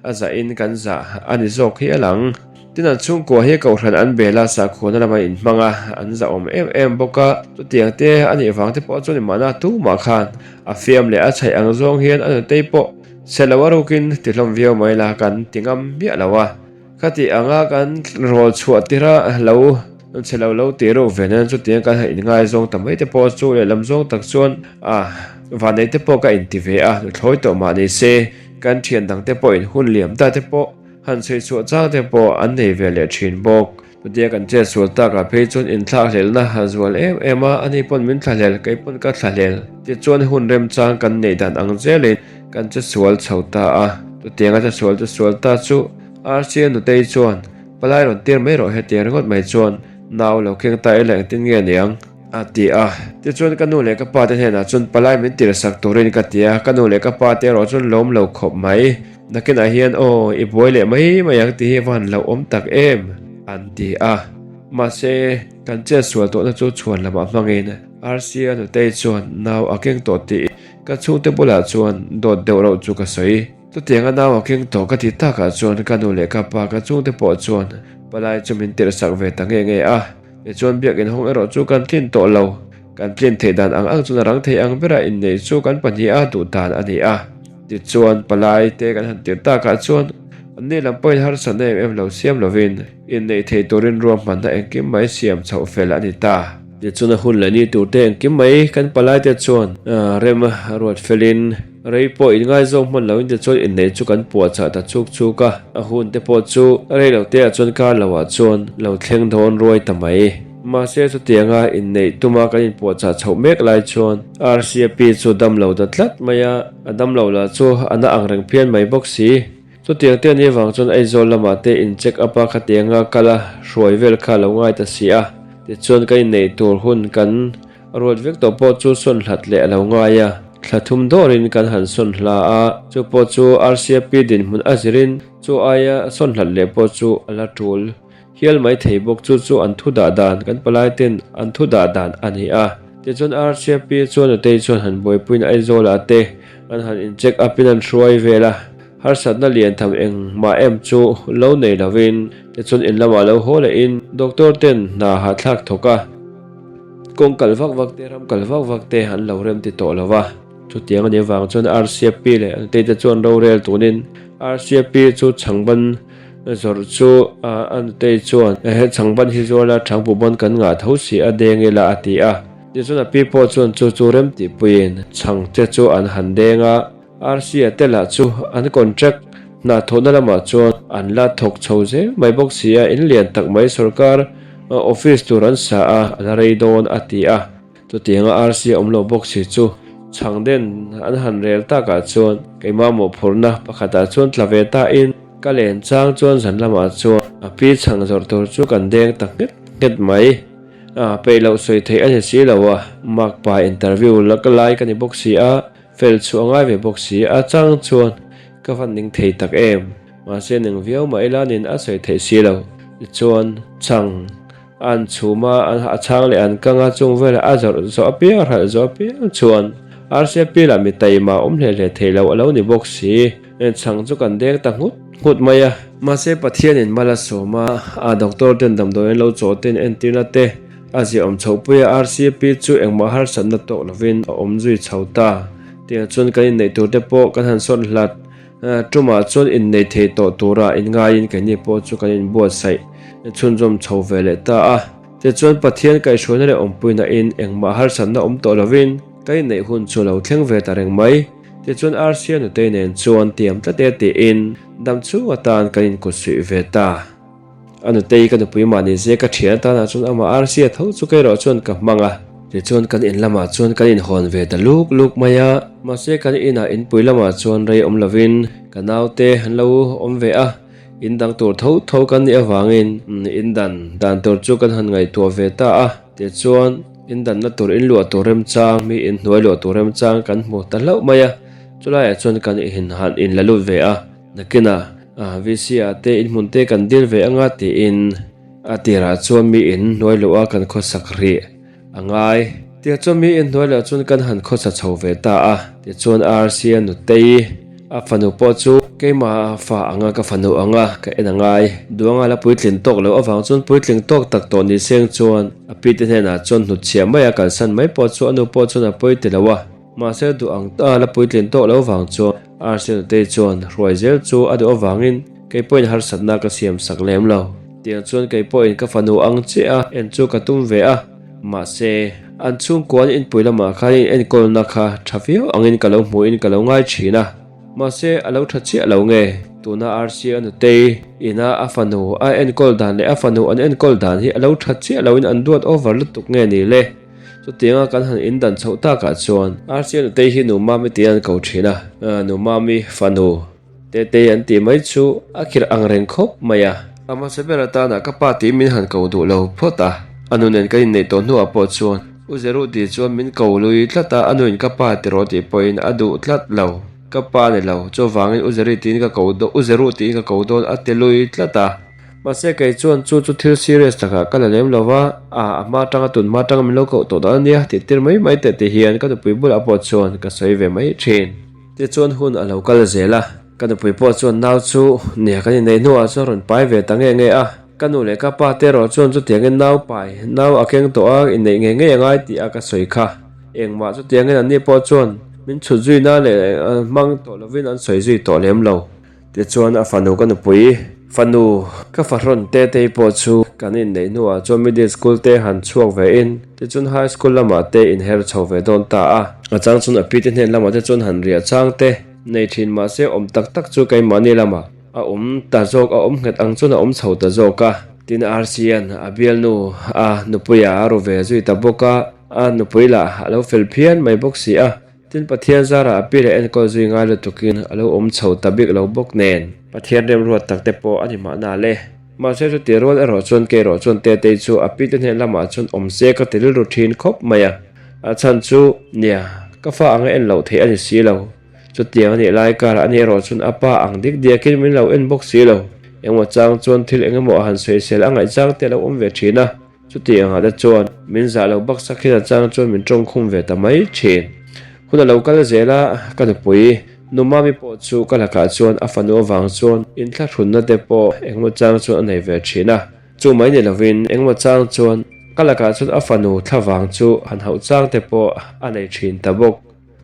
A zah in kan zah a ni zawk hi a lang. Tin an chhungkua hi kohhran an bel a sakhuana lam an inhmang a, an zahawm em em bawk a, chutiang te a nih vang te pawh chuan mahna tumah khan a fiam leh a chhaih ang zawng hian a nutei pawh chhe lo a rukin ti hlawm viau mai la kan ti ngam miah lo a. Khati anga kan rawl chhuah tir a, lo che lo lo tih reuh ve nen chutiang kan han inngaizawng ta mai te pawh chu lehlam zawng tak chuan a vanneih te pawh ka inti ve a, nuthlawi tawh mah ni se kan thian dang te pawhin hun liam ta te pawh han chhui chhuah chang te pawh an nei ve leh thin bawk. Chutia kan chet sual takah phei chuan inthlakhlelhna a zual em em a, ani pawn min thlahlel, kei pawn ka thlahlel. Tichuan hun remchang kan neih dan ang zelin kan che sual chho ta a, chutianga che sual che sual ta chu Rca nutei chuan palai rawn tir mai rawh hetiang ringawt mai chuan nau lo keng ta ila engtin nge niang? A ti a. Tichuan ka nu leh ka pa te hnenah chuan palai min tir sak turin ka ti a, ka nu leh ka pa te erawh chuan lawm lo khawp mai. Nakinah hian aw i buai leh mai mai ang tih hi va han hlauhawm tak em? An ti a. Mahse kan chet sual tawhna chu chhuan lamah hmangin Rca nutei chuan nau a keng tawh tih ka chhungte bulah chuan dawt deuh reuh chu ka sawi. Chutianga nau a keng tawh ka ti takah chuan ka nu leh ka pa ka chungte pawh chuan palai chu min tirh sak ve ta nge nge a. Tichuan biak inhawng erawh chu kan tlin tawh lo. Kan tlin theih dan ang ang chuan a rang thei ang bera inneih chu kan pahnih a duh dan a ni a. Tichuan palai te kan han tirh takah chuan anni lam pawhin harsatna em em lo siam lovin inneih thei turin ruahmanna engkim mai siam chhoh fel a ni ta. Tichuan a hun leh ni tur te engkim mai kan palai te chuan rem ruat felin Rei pawh inngaizawng hman loin tichuan inneih chu kan puahchah ta chuk chuk a, a hun te pawh chu rei lo te ah chuan kar lo ah chuan lo thleng dawn ruai ta mai. Mahse chutianga inneih tuma kan inpuahchah chhoh mek lai chuan Rca pi chu dam lo ta tlat mai a, a dam lo lah chu a na ang reng phian mai bawk si. Chutiang te a nih avang chuan Aizawl lamah te in check up a khatianga kal a hruai vel kha a lo ngai ta si a, tichuan kan inneih tur hun kan A ruat vek tawh pawh chu sawn hlat leh a lo ngai a. Thla thum dawrin kan han sawn hla a, chu pawh chu RCP dinhmun a zirin chu aia sawn hlat leh pawh chu a la tul hial mai thei bawk. Chu chu an thu dah dan, kan palai ten an thu dah dan a ni a. Tichuan RCP chuan Nutei chuan han buaipuiin Aizawlah te an han in check up in an hruai vel a. Harsatna lian tham engmah em chu lo nei lovin tichuan in lamah lo haw lehin doctor ten hna hahthlak thawk a. Kawng kal vak vak te, ram kal vak vak te an lo rem ti tawh lo va. Chutiang a nih avang chuan RCP leh an teite chuan rorel tunin RCP chu chhangban zawrh chu a nutei chuan he chhangban hi zuala chhangpu bawn kan ngah tho si a deng ila a ti a. Tichuan a pi pawh chuan chu chu rem tihpuiin chhang te chu an han deng a. RC-a te lah chu an contract hna thawhna lamah chuan an la thawk chho zel mai bawk si a, in lian tak mai sorkar office tur an sa a, a la rei dawn a ti a. Chutianga RC-a awm lo bawk si chu chhang den an han rel takah chuan keimah mawhphurhna pakhatah chuan tla ve tain ka len chang chuan zan lamah chuan a pi chhang zawrh tur chu kan deng ta nghet nghet mai. A peih loh sawi theih a ni si lo a, makpa interview la ka lai ka ni bawk si a. Fel chu a ngai ve bawk si, a chang chuan ka van ning thei tak em? Mahse ning viau mah ila nin a sawi theih si lo. Tichuan, chhang an chhum a, a chhang leh an kang a, chung velah a zawrh zawh apiang, a hralh zawh apiang chuan RCP lah mi taima awm hle hle thei lo a lo ni bawk si. Chhang chu kan deng ta nghut nghut mai a. Mahse Pathianin mal a sawm a, a doctor ten damdawi an lo chaw ten entirna te, A ziahawm chhohpuia RCP chu engmah harsatna tawk lovin a awm zui chho ta. Tiang chuan kan inneih tur te pawh kan han sawt hlat. Tumah chuan innei thei tawh tura inngaiin keini pawh chu kan inbuatsaih chhunzawm chho ve leh ta a. Tichuan Pathian kaihhruaina leh awmpuina in engmah harsatna awm tawh lovin kan inneih hun chu lo thleng ve ta reng mai. Tichuan RCA nutei nen chuan tiam tlat e tiin damchhung atan kan inkutsuih ve ta. A nutei ka nupui mahni zia ka thian atanah chuan amah arsi a tho chu kei erawh chuan ka hmang a. Tichuan kan in lamah chuan kan inhawn ve ta luk luk mai a, mahse kan inah inpui lamah chuan rei awm lovin ka naute an lo awm ve a, in dang tur tho tho kan nih avangin in dan dan tur chu kan han ngaihtuah ve ta a. Tichuan in danna tur in luah tur remchang mi inhnuai luah tur remchang kan hmu ta hlauh mai a, chulaiah chuan kan inhan inla lut ve a. Nakinah VC ah te inhmun te kan dil ve anga tiin a tirah chuan mi in hnuai loh a kan khawsak rih a ngai. Tia chuan mi in hnuai loh chuan kan han khawsa chho ve ta a, tichuan RC a nutei a fanu pawh chu keimah fa anga ka fanu anga ka en a ngai. Duanga la puitlin tawk loh avang chuan puitling tawk tak tawh ni seng chuan a pi te hnenah chuan hnutchhiah mai a kalsan mai pawh chu a nu pawh chuan a pawi ti lo a. Mahse duh ang ta la puitlin tawk lo vang chuan Arsenal te chuan hruai zel chu a duh avangin kei pawhin harsatna ka siam sak lem lo. Tiang chuan kei pawhin ka fanu ang chiah a en chu ka tum ve a, mahse an chhungkuan inpui lamah khan in enkawlna kha tha viau angin ka lo hmuhin ka lo ngai thin a, mahse a lo tha chiah lo nge. Tuna Arsia nutei ina a fanu a enkawl dan leh a fanu an enkawl dan hi a lo tha chiah loin an duat over lutuk nge ni le? Chutianga kan han indan chhoh takah chuan Archie nutei hi Nu Mami tiin an ko thin a, Nu Mami fanu Tetei an tih mai chu a khirh ang reng khawp mai a. A hmasa ber atana ka pa tiin min han ko duh lo phawt a, a nu nen kan inneih tawh hnuah pawh chuan U Zeru tih chuan min ko lui tlat a, a nuin ka pa ti rawh tih pawhin a duh tlat lo. Ka pa ni lo, chuvangin U Zeri tiin ka ko U Zeru tiin ka ko dawn a ti lui tlat a. Mahse kei chuan chu chu thil serious takah ka la lem lo va, a a hma atanga tun hma atanga min lo koh tawh dan a nia tih tir mai mai teh ti hian ka nupui bulah pawh chuan ka sawi ve mai thin. Tichuan hun a lo kal zel a, ka nupui pawh chuan nau chu nia kan inneih hnuah chuan rawn pai ve ta nge nge a, ka nu leh ka pa te erawh chuan chutiangin nau pai, nau a keng tawh a, inneih ngei ngei a ngai tih a ka sawi kha. Engmah chutiangin anni pawh chuan min chhut zui na leh hmang tawh lovin an sawi zui tawh lem lo. Tichuan a fanu ka nupui fanu ka fahrawn Tetei pawh chu kan inneih hnuah chuan middle school te han chhuak ve in tichuan high school lamah te inher chho ve dawn ta a. A chang chuan a pi te hnen lamah te chuan han riah chang te nei thin mahse awm tak tak chu keimahni lamah a awm ta zawk a awm nghet ang chuan a awm chho ta zawk a. Tin Rc-a'n a bialnu a nupuia a ru ve zui ta bawk a, a nupui lah a lo fel phian mai bawk si a. Tin, Pathian zarah a pi leh enkawl zui ngai lutukin a lo awm chho ta bik lo bawk nen. Pathian remruat tak te pawh a ni mahna le. Mahse chuti rual erawh chuan kei erawh chuan Tetei chu a pi te hnen lamah chuan awm se ka ti rilru thin khawp mai a. A chhan chu, nia, Ka fa anga en loh theih a ni si lo. Chutiang a nih lai karah ani erawh chuan a pa ang dik diakin min lo en bawk si lo. Engmaw chang chuan thil engemaw a han sawisel a ngaih chang te a lo awm ve thin a. Chutiang ah te chuan min zah lo baksak hian a chang chuan min tawngkhum ve ta mai thin. Hun a lo kal zel a, ka nupui nu Mami pawh chu ka lakah chuan a fanu avang chuan inthlahrunna te pawh engemaw chang chuan a nei ve thin a. Chu mai ni lovin engemaw chang chuan ka lakah chuan a fanu thlavang chu han hauh chang te pawh a nei thin ta bawk.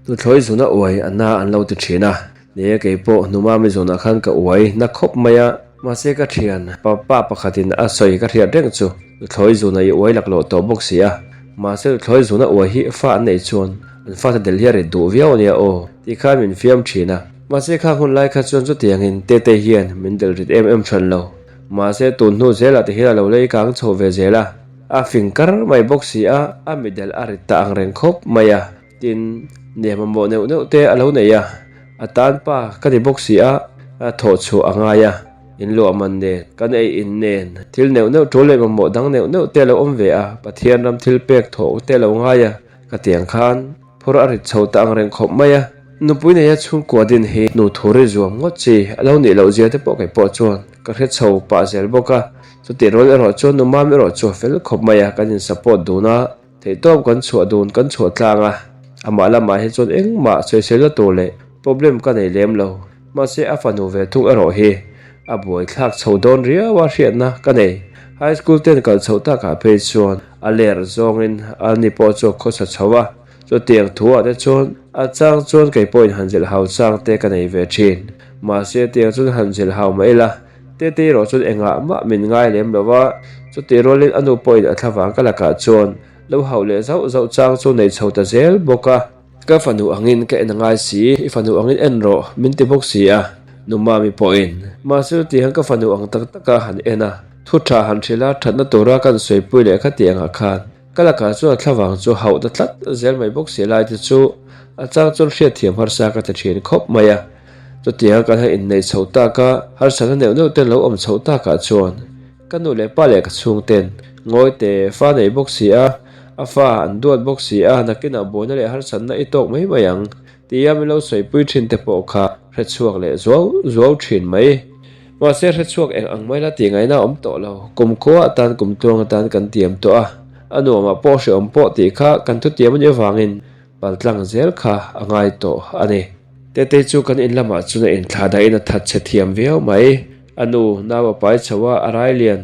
Nuthlawi zuna uai a na an lo ti thin a, ni e kei pawh Hnumami zunah khan ka uai na khawp mai a, mahse ka thian pa pa pakhatin a sawi ka hriat reng chu nuthlawi zuna i uai laklawh tawh bawk si a, mahse nuthlawi zuna uai hi fa an neih chuan an fate del hi a rit duh viau ania aw tih khan min fiam thin a, mahse khang hun lai kha chuan chutiangin Tete hian min del rit em em hran lo, mahse tun hnu zelah ti hian a lo lei kang chho ve zel a, a fing kar mai bawk si a, a midel a rit ta ang reng khawp mai a. Tin, neh mamawh neuh neuh te a lo nei a, a tan pa ka ni bawk si a, a thawh chhuah a ngai a, in luah man nen, kan ei in nen, thil neuh neuh tul leh mamawh dang neuh neuh te a lo awm ve a, Pathian ram thil pek thawh te a lo ngai a, ka tiang khan phur a rit chho ta ang reng khawp mai a. Nupui neia chhungkua din hi nu thur i zuam ngawt chi a lo nih loh zia te pawh kei pawh chuan ka hre chho pah zel bawk a, chutih rual erawh chuan nu mam erawh chu a fel khawp mai a, kan in support dun a. Theihtawp kan chhuah dun kan chhuah tlang a, amah lamah hi chuan engmah sawiselna tur leh problem ka nei lem lo. Mahse a fanu ve thung erawh hi a buaithlak chho dawn riau a hriatna ka nei. High school ten kal chhoh takah phei chuan a ler zawngin a ni pawh chu a khawsa chho a, chutiang thu ah te chuan a chang chuan kei pawhin han zilh hau chang te ka nei ve thin. Mahse tiang chuan han zilh hau mai ila Tete erawh chuan engah mah min ngai lem lo va, chutih rualin a nu pawhin a thlavang ka lakah chuan lo hauh leh zauh zauh chang chu nei chho ta zel bawk a. Ka fanu angin ka en a ngai si, i fanu angin en rawh min ti bawk si a, nu Mami pawhin. Mahse chuti hian ka fanu ang tak taka han en a, thu tha han hrilh a, thatna tura kan sawipui leh khati angah khan ka lakah chuan a thlavang chu hauh ta tlat zel mai bawk si lai te chu a chang chuan hriatthiam harsa ka ti thin khawp mai a. Chutianga kan han inneih chhoh tak a, harsatna neuh neuh ten lo awm chhoh takah chuan ka nu leh pa leh ka chhungten ngawi te fa nei bawk si a, a fa an duat bawk si a, nakinah buaina leh harsatna i tawk mai mai ang tia min lo sawipui thin te pawh kha hrechhuak leh zuau zuau thin mai. Mahse hrechhuak eng ang mai la tih ngaihna a awm tawh lo, kum khua atan kum tluang atan kan tiam tawh a, a nuamah pawh hrehawm pawh tih kha kan thutiam a nih avangin paltlang zel kha a ngai tawh a ni. Tetei chu kan in lamah chuan a inthlah dahin a that chhe thiam viau mai. A nu nau a pai chho a, a rai lian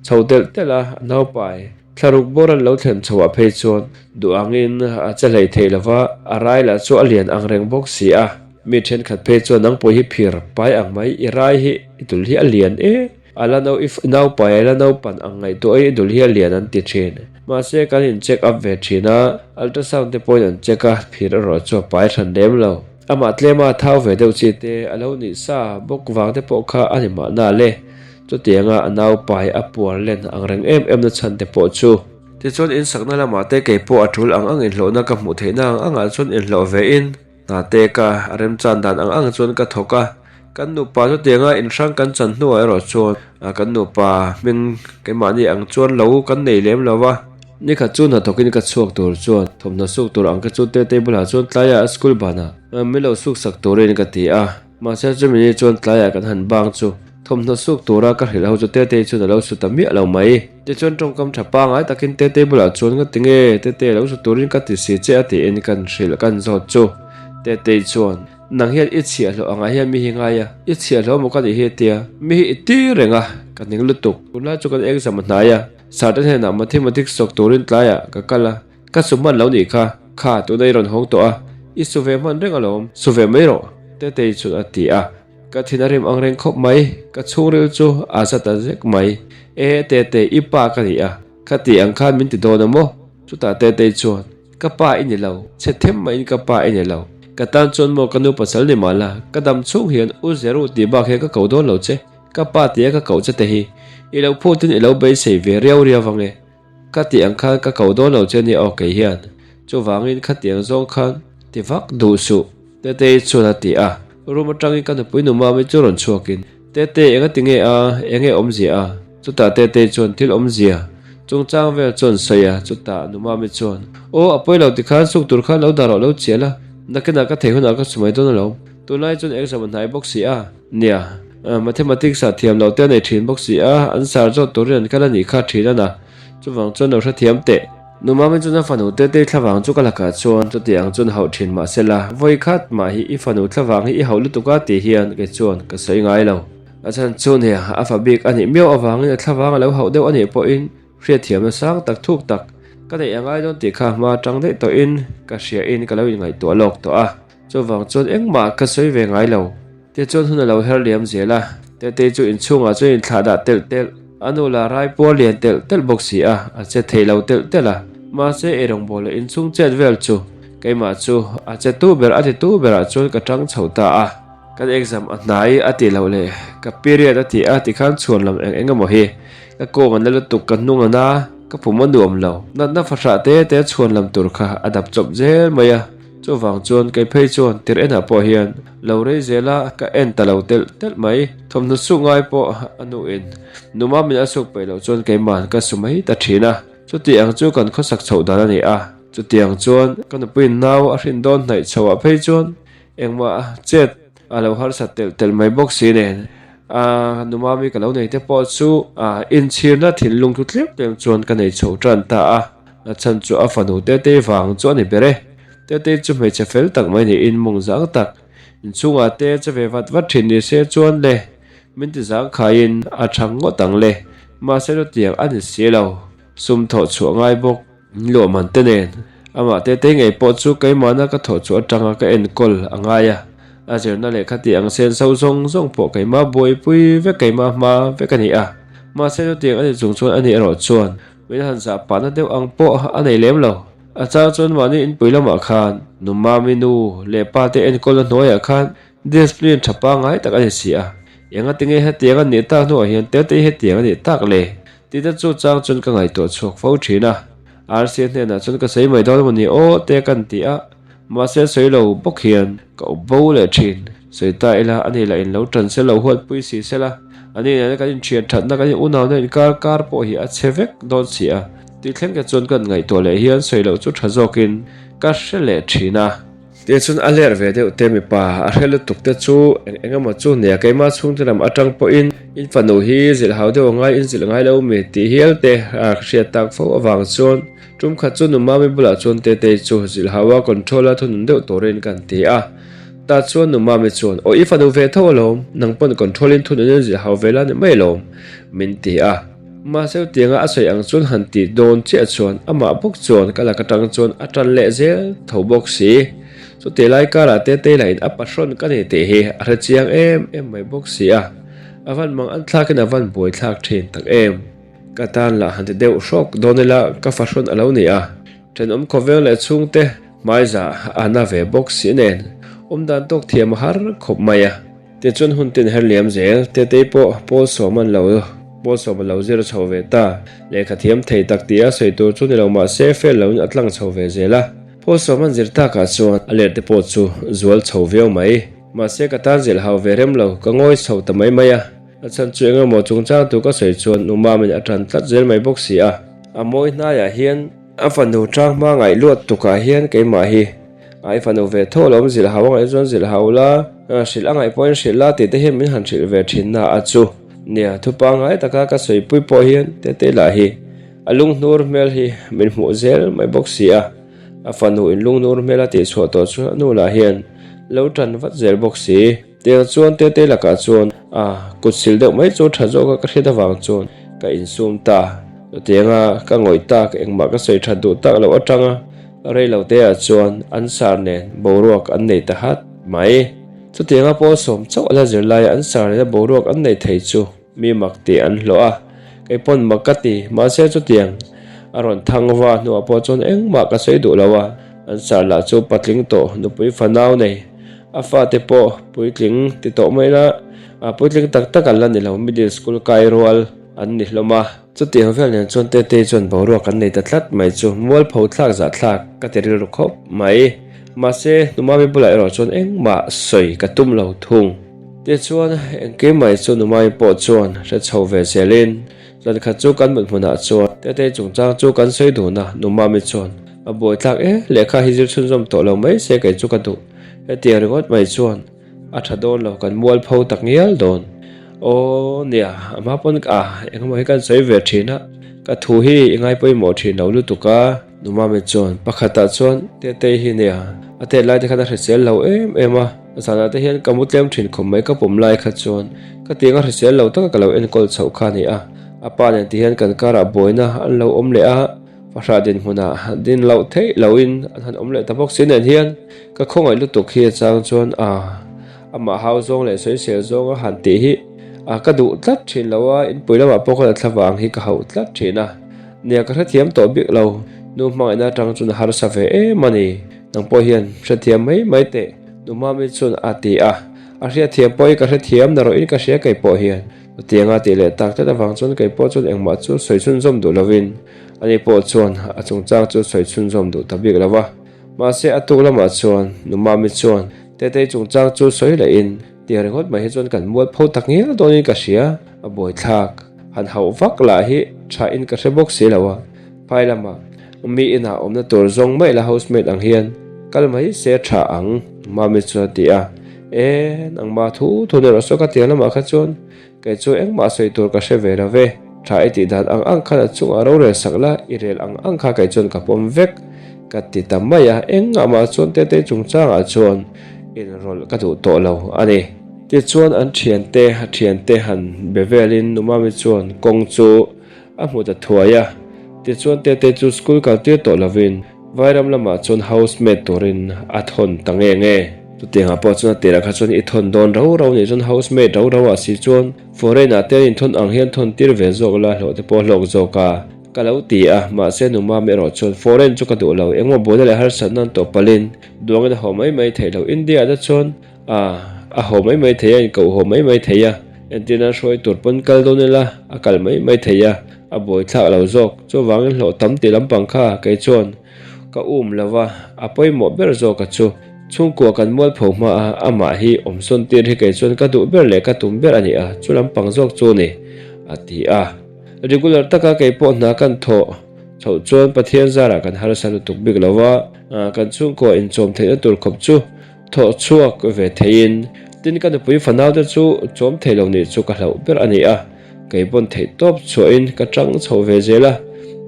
chho telh telh a, a nau pai thlaruk bawr an lo thlen chho ah phei chuan duh angin a che hlei thei lo va, a rai lah chu a lian ang reng bawk si a. Mi thenkhat phei chuan nangpawh hi phir pai ang mai, i rai hi i dul hi a lian e. A la no i naupai a la naupan ang ngaihtuah i dul hi a lian an ti thin. Mahse kan in check up ve thin a, ultrasound te pawhin an check a, phir erawh chu a pai hran lem lo. Amah tlema thau ve deuh chi te a lo nih sa bawk vang te pawh kha a ni mahna le. Chutianga a naupai a puar len ang reng em em na chhan te pawh chu. Tichuan insakna lamah te kei pawh a tul ang ang inhlawhna ka hmuh theihna ang angah chuan inhlawh ve in, Hna te ka remchan dan ang ang chuan ka thawk a, kan nupa chutianga inhrang kan chan hnuah erawh chuan kan nupa hming keimahni ang chuan lo kan nei lem lo va. Nikhat chu hna thawkin ka chhuak tur chuan thawmhnaw suk tur ang ka chu Tetei bulah chuan tlaiah a school banah min lo suk sak turin ka ti a, mahse chumi ni chuan tlaiah kan han bang chu thawmhnaw suk tura ka hrilh ho chu Tetei chuan a lo su ta miah lo mai. Tichuan tawngkam tha pangai takin Tetei bulah chuan nga tinge Tetei lo su turin ka ti si che a tiin kan hrilh kan zawt chu. Tetei chuan, Nang hian i chhiahhlawh angah hian mi hi ngai a, i chhiahhlawh maw ka nih hi a tia, mi hi i ti reng a, ka ning lutuk. Tunlai chu kan exam a hnai a, sir te hnenah mathematics sawk turin tlaiah ka kal a, ka su hman lo nih kha, kha tuna i rawn hawng tawh a, i su ve hman reng alawm, su ve mai rawh, Tetei chuan a ti a. Ka thin a rim ang reng khawp mai, ka chhungril chu a za ta zek mai. E Tete, i pa ka ni a, ka tih ang khan min ti dawn a maw? Chutah Tetei chuan, Ka pa i ni lo, chhe them maiin ka pa i ni lo. Ka tan chuan maw ka nu pasal ni mah la, ka dam chhung hian u Zeru tih bak hian ka ko dawn lo che, ka pa tia ka koh che te hi i lo phutin i lo beisei ve riau riau vang e. Ka tih ang khan ka ko dawn lo che nia aw kei hian. Chuvangin khatiang zawng khan ti vak duh suh, Tetei chuan a ti a. Room atangin ka nupui nu Mami chu rawn chhuakin, Tete, enga ti nge a? Enge awmzia a? Chutah Tetei chuan thil awmzia. Chungchang vel chuan sawi a, chutah Numami chuan, Aw, a pawi lo tikhan suk tur khan lo dah rawh lo chial a, nakinah ka thei hunah ka su mai dawn alawm. Tunlai chuan exam a hnai bawk si a. Nia, Mathematics ah thiam loh te a nei thin bawk si a, an sar zawt turin an kal a nih kha thin a na. Chuvang chuan lo hrethiam teh. Numami chuan a fanu Tetei thlavang chu ka lakah chuan chuti ang chuan hauh thin mahsela, vawi khat mah hi i fanu thlavang hi i hauh lutuk a tih hian kei chuan ka sawi ngai lo. A chhan chu nia, a fa bik a nih miau avangin a thlavang a lo hauh deuh a nih pawhin hriatthiamna sang tak thuk tak ka neih a ngai dawn tih kha hma tang daih tawhin ka hriain ka lo inngaihtuah lawk tawh a. Chuvang chuan engmah ka sawi ve ngai lo. Tichuan hun a lo her liam zel a, Tetei chu inchhungah chuan inthlah dah telh telh, a nu lah rai puar lian telh telh bawk si a, a che thei lo telh telh a. Mahse eirawngbawl leh inchhung chet vel chu keimah chu a che tu ber a ti tu berah chuan ka tang chho ta a. Kan exam a hnai a tih loh leh ka period a tih a tikhan chhuan lam eng eng emaw hi ka kawng a na lutuk ka hnung a na ka pum a nuam lo natna fahrah te te chhuan lam tur kha a dap chawp zel mai a chuvang chuan kei phei chuan tir enah pawh hian lo rei zel a ka en ta lo telh telh mai thawmhnaw suk ngai pawh a nuin numa min a suk peih loh chuan keiman ka su mai ta thin a chuti ang chu kan khawsak chhoh dan a ni a chutiang chuan ka nupuiin nau a hrin dawn hnaih chhoah phei chuan Engmah chet a lo harsat telh telh mai bawk si nen, a numami ka lo nei te pawh chu a inchhirna thinlung thu tlem tlem chuan ka nei chho tan ta a, a chhan chu a fanu Tetei vang chu a ni ber e. Tetei chu hmeichhe fel tak mai niin mawng zang tak inchhungah te che ve vat vat thin ni se chuan le min ti zang khaiin a chhang ngawt ang le, mahse chutiang a ni si lo, sum thawh chhuah ngai bawk. Luahman te nen amah tete ngei pawh chu keimahna ka thawh chu atanga ka enkawl a ngai a, a zirna lehkha tih ang sen so zawng zawng pawh keimah buaipui vek keimah hma vek a ni a, mahse chutiang a ni chung chuan ani erawh chuan min han zah pahna deuh ang pawh a nei lem lo. A chang chuan mahni inpui lamah khan Numami nu leh pa te enkawlna hnuaiah khan discipline tha pangngai tak a ni si a, engatinge hetiang a nih tak hnuah hian tete hetiang a nih tak le? Tih te chu chang chuan ka ngaihtuah chhuak fo thin a, Rca hnenah chuan ka sawi mai dawn emaw ni aw te kan ti a, mahse sawi lo bawk hian ka awp bo leh thin. Sawi ta ila a ni lah in lo tan se lo huat pui si sela, a ni nena kan inthian thatna kan in unauna inkar kar pawh hi a chhe vek dawn si a, tih thleng te chuan kan ngaihtuah leh hian sawi loh chu tha zawkin ka hre leh thin a. Tichuan a ler ve deuh te mipa a hre lutuk te chu eng eng emaw chu nia keimah chhungte lam atang pawhin in fanu hi zilh hau deuh angai in zilh ngai lo mi tih hial te a hriat tak fo avang chuan tum khat chu Numami bulah chuan Tetei chu zilh hau a control a thunun deuh turin kan ti a tah chuan Numami chuan aw i fanu ve tho alawm nang pawn control in thunun in zilh hau ve la ni mai alawm min ti a. Mahse chutianga a sawi ang chuan han tih dawn chiah chuan amah bawk chuan ka lak atang chuan a tan leh zel tho bawk si. Chutih lai karah Tetei lahin a pahrawn ka ni tih hi a hre chiang em em mai bawk si a, a van mang an thlakin a van buai thlak thin tak em. Ka tan lah han ti deuh hrawk dawn ila ka fahrawn a lo ni a, thenawm khawveng leh chhungte hmaiza a na ve bawk si nen awmdan tawk thiam a har khawp mai a. Tichuan hun tin her liam zel, Tetei pawh Paul sawm an lo Paul sawm a lo zir chho ve ta. Lehkha thiam thei tak tia sawi tur chu ni lo mah se fel loin a tlang chho ve zel a. Paul sawm an zir takah chuan a let te pawh chu zual chho viau mai. Mahse ka tan zilh hau ve rem lo, ka ngawi chho ta mai mai a. A chhan chu eng emaw chungchang tur ka sawi chuan nu Mamin a tan tlat zel mai bawk si a. A mawi hnaiah hian a fanu tang hma ngaih luat tukah hian keimah hi A i fanu ve tho alawm zilh hau angaih chuan zilh hau la, hrilh angaih pawhin hrilh la tih te hian min han hrilh ve thin na a chu. Nia, thu pangngai taka ka sawipui pawh hian Tetei lah hi a lunghnur hmel hi min hmuh zel mai bawk si a, a fanu in lunghnur hmel a tihchhuah tawh chu a nu lah hian lo tan vat zel bawk si. Tiang chuan Tetei lakah chuan a kut sil deuh mai chu tha zawka ka hriat avang chuan ka insum ta. Chutianga ka ngawih tak engmah ka sawi that duh tak loh atanga rei lo te ah chuan an sar nen boruak an nei ta hat mai. Chutianga pawl sawm chauh a la zir laia an sar nena boruak an nei thei chu mi mak tih an hlawh a, kei pawn mak ka ti, mahse chutiang a rawn thang va hnuah pawh chuan engmah ka sawi duh lo a, an sar lah chu patling tawh nupui fanau nei a fate pawh puitling ti tawh mai la, a puitling tak tak an la ni lo, middle school kai rual an ni hlawm a. Chutiang vel nen chuan Tetei chuan boruak an nei ta tlat mai chu mualpho thlak zah thlak ka ti rilru khawp mai. Mahse, Numami bulah erawh chuan engmah sawi ka tum lo thung. Tichuan, engkim mai chu Numami pawh chuan hre chho ve zelin. Zan khat chu kan mut hmunah chuan Tetei chungchang chu kan sawi dun a, Nu Mami chuan a buaithlak e, lehkha hi zir chhunzawm tawh lo mai se kei chu ka duh. Hetiang ringawt mai chuan a tha dawn lo, kan mualpho tak ngial dawn. Aw nia, a hma pawn ka engemaw hi kan sawi ve thin a, ka thu hi i ngai pawimawh thin lo lutuk a. Nu Mami chuan pakhatah chuan Tetei hi nia, a tet lai te khan a hrisel lo em em a, zanah te hian ka mu tlem thin khawp mai ka pawm lai kha chuan ka tiang a hrisel lo taka ka lo enkawl chhoh kha a ni a, a pa nen ti hian kan karah buaina an lo awm leh a. Fahrah dinhmunah din loh theih loin an han awm leh ta bawk si nen hian ka khawngaih lutuk hi a chang chuan a amah hau zawng leh sawisel zawnga han tih hi a ka duh tlat thin lo a, inpui lamah pawh khan a thlavang hi ka hauh tlat thin a. Nia ka hrethiam tawh bik lo, nu hmangaihna atang chuan a harsa ve em a ni, nang pawh hian hrethiam mai mai teh nu Mami chuan a ti a, a hriatthiam pawh hi ka hrethiam na rawhin ka hria kei pawh hian. Chutianga tih leh tak tlat avang chuan kei pawh chuan engmah chu sawi chhunzawm duh lovin ani pawh chuan a chungchang chu sawi chhunzawm duh ta bik lo va. Mahse a tuk lamah chuan Nu Mami chuan Tetei chungchang chu sawi lehin tiang ringawt mai hi chuan kan mualpho tak ngial dawnin ka hria, a buaithlak han hauh vak lah hi tha in ka hre bawk si lo a. Phai lamah mi inah awmna tur zawng mai la housemaid ang hian kal mai se tha ang Mami chuan a ti a. E, nangmah thu thu ni rawh saw ka tiang lamah kha chuan kei chu engmah sawi tur ka hre ve lo ve. Tha i tih dan ang ang khan a chungah rorel sak la, i rel ang ang kha kei chuan ka pawm vek ka ti ta mai a. Engah mah chuan Tetei chungchangah chuan inrawlh ka duh tawh lo a ni. Tichuan an thiante a thiante han be velin Nu Mami chuan kawng chu A hmu ta thuai a, tichuan Tete chu school kal tir tawh lovin Vairam lamah chuan housemaid turin a thawn ta nge nge. Chutiangah pawh chuan a tirah kha chuan i thawn dawn rau rau nih chuan housemaid rau rau ah si chuan foreign ah te an inthawn ang hian thawn tir ve zawk la hlawh te pawh hlawk zawk a ka lo ti a, mahse nu Mami erawh chuan foreign chu ka duh lo, engmaw buaina leh harsatna an tawh palhin duangin a haw mai mai theih loh India ah te chuan A, a haw mai mai thei a, inkoh haw mai mai thei a, entirna hruai tur pawn kal dawn ila, a kal mai mai thei a, a buaithlak lo zawk. Chuvangin hlawh tam tih lampang kha kei chuan ka um lo va, a pawimawh ber zawk a chu. Chhungkua kan mualpho hma a, amah hi awmsawn tir hi kei chuan ka duh ber leh ka tum ber a ni a, chu lampang zawk chu ni, a ti a. Regular taka kei pawh hna kan thawh chhoh chuan Pathian zarah kan harsa lutuk bik lo va, kan chhungkua inchawm theihna tur khawp chu Thawh chhuak ve theiin, tin ka nupui fanaute chu chawm thei lo nih chu ka hlauh ber a ni a, kei pawn theih tawp chhuahin ka tang chho ve zel a,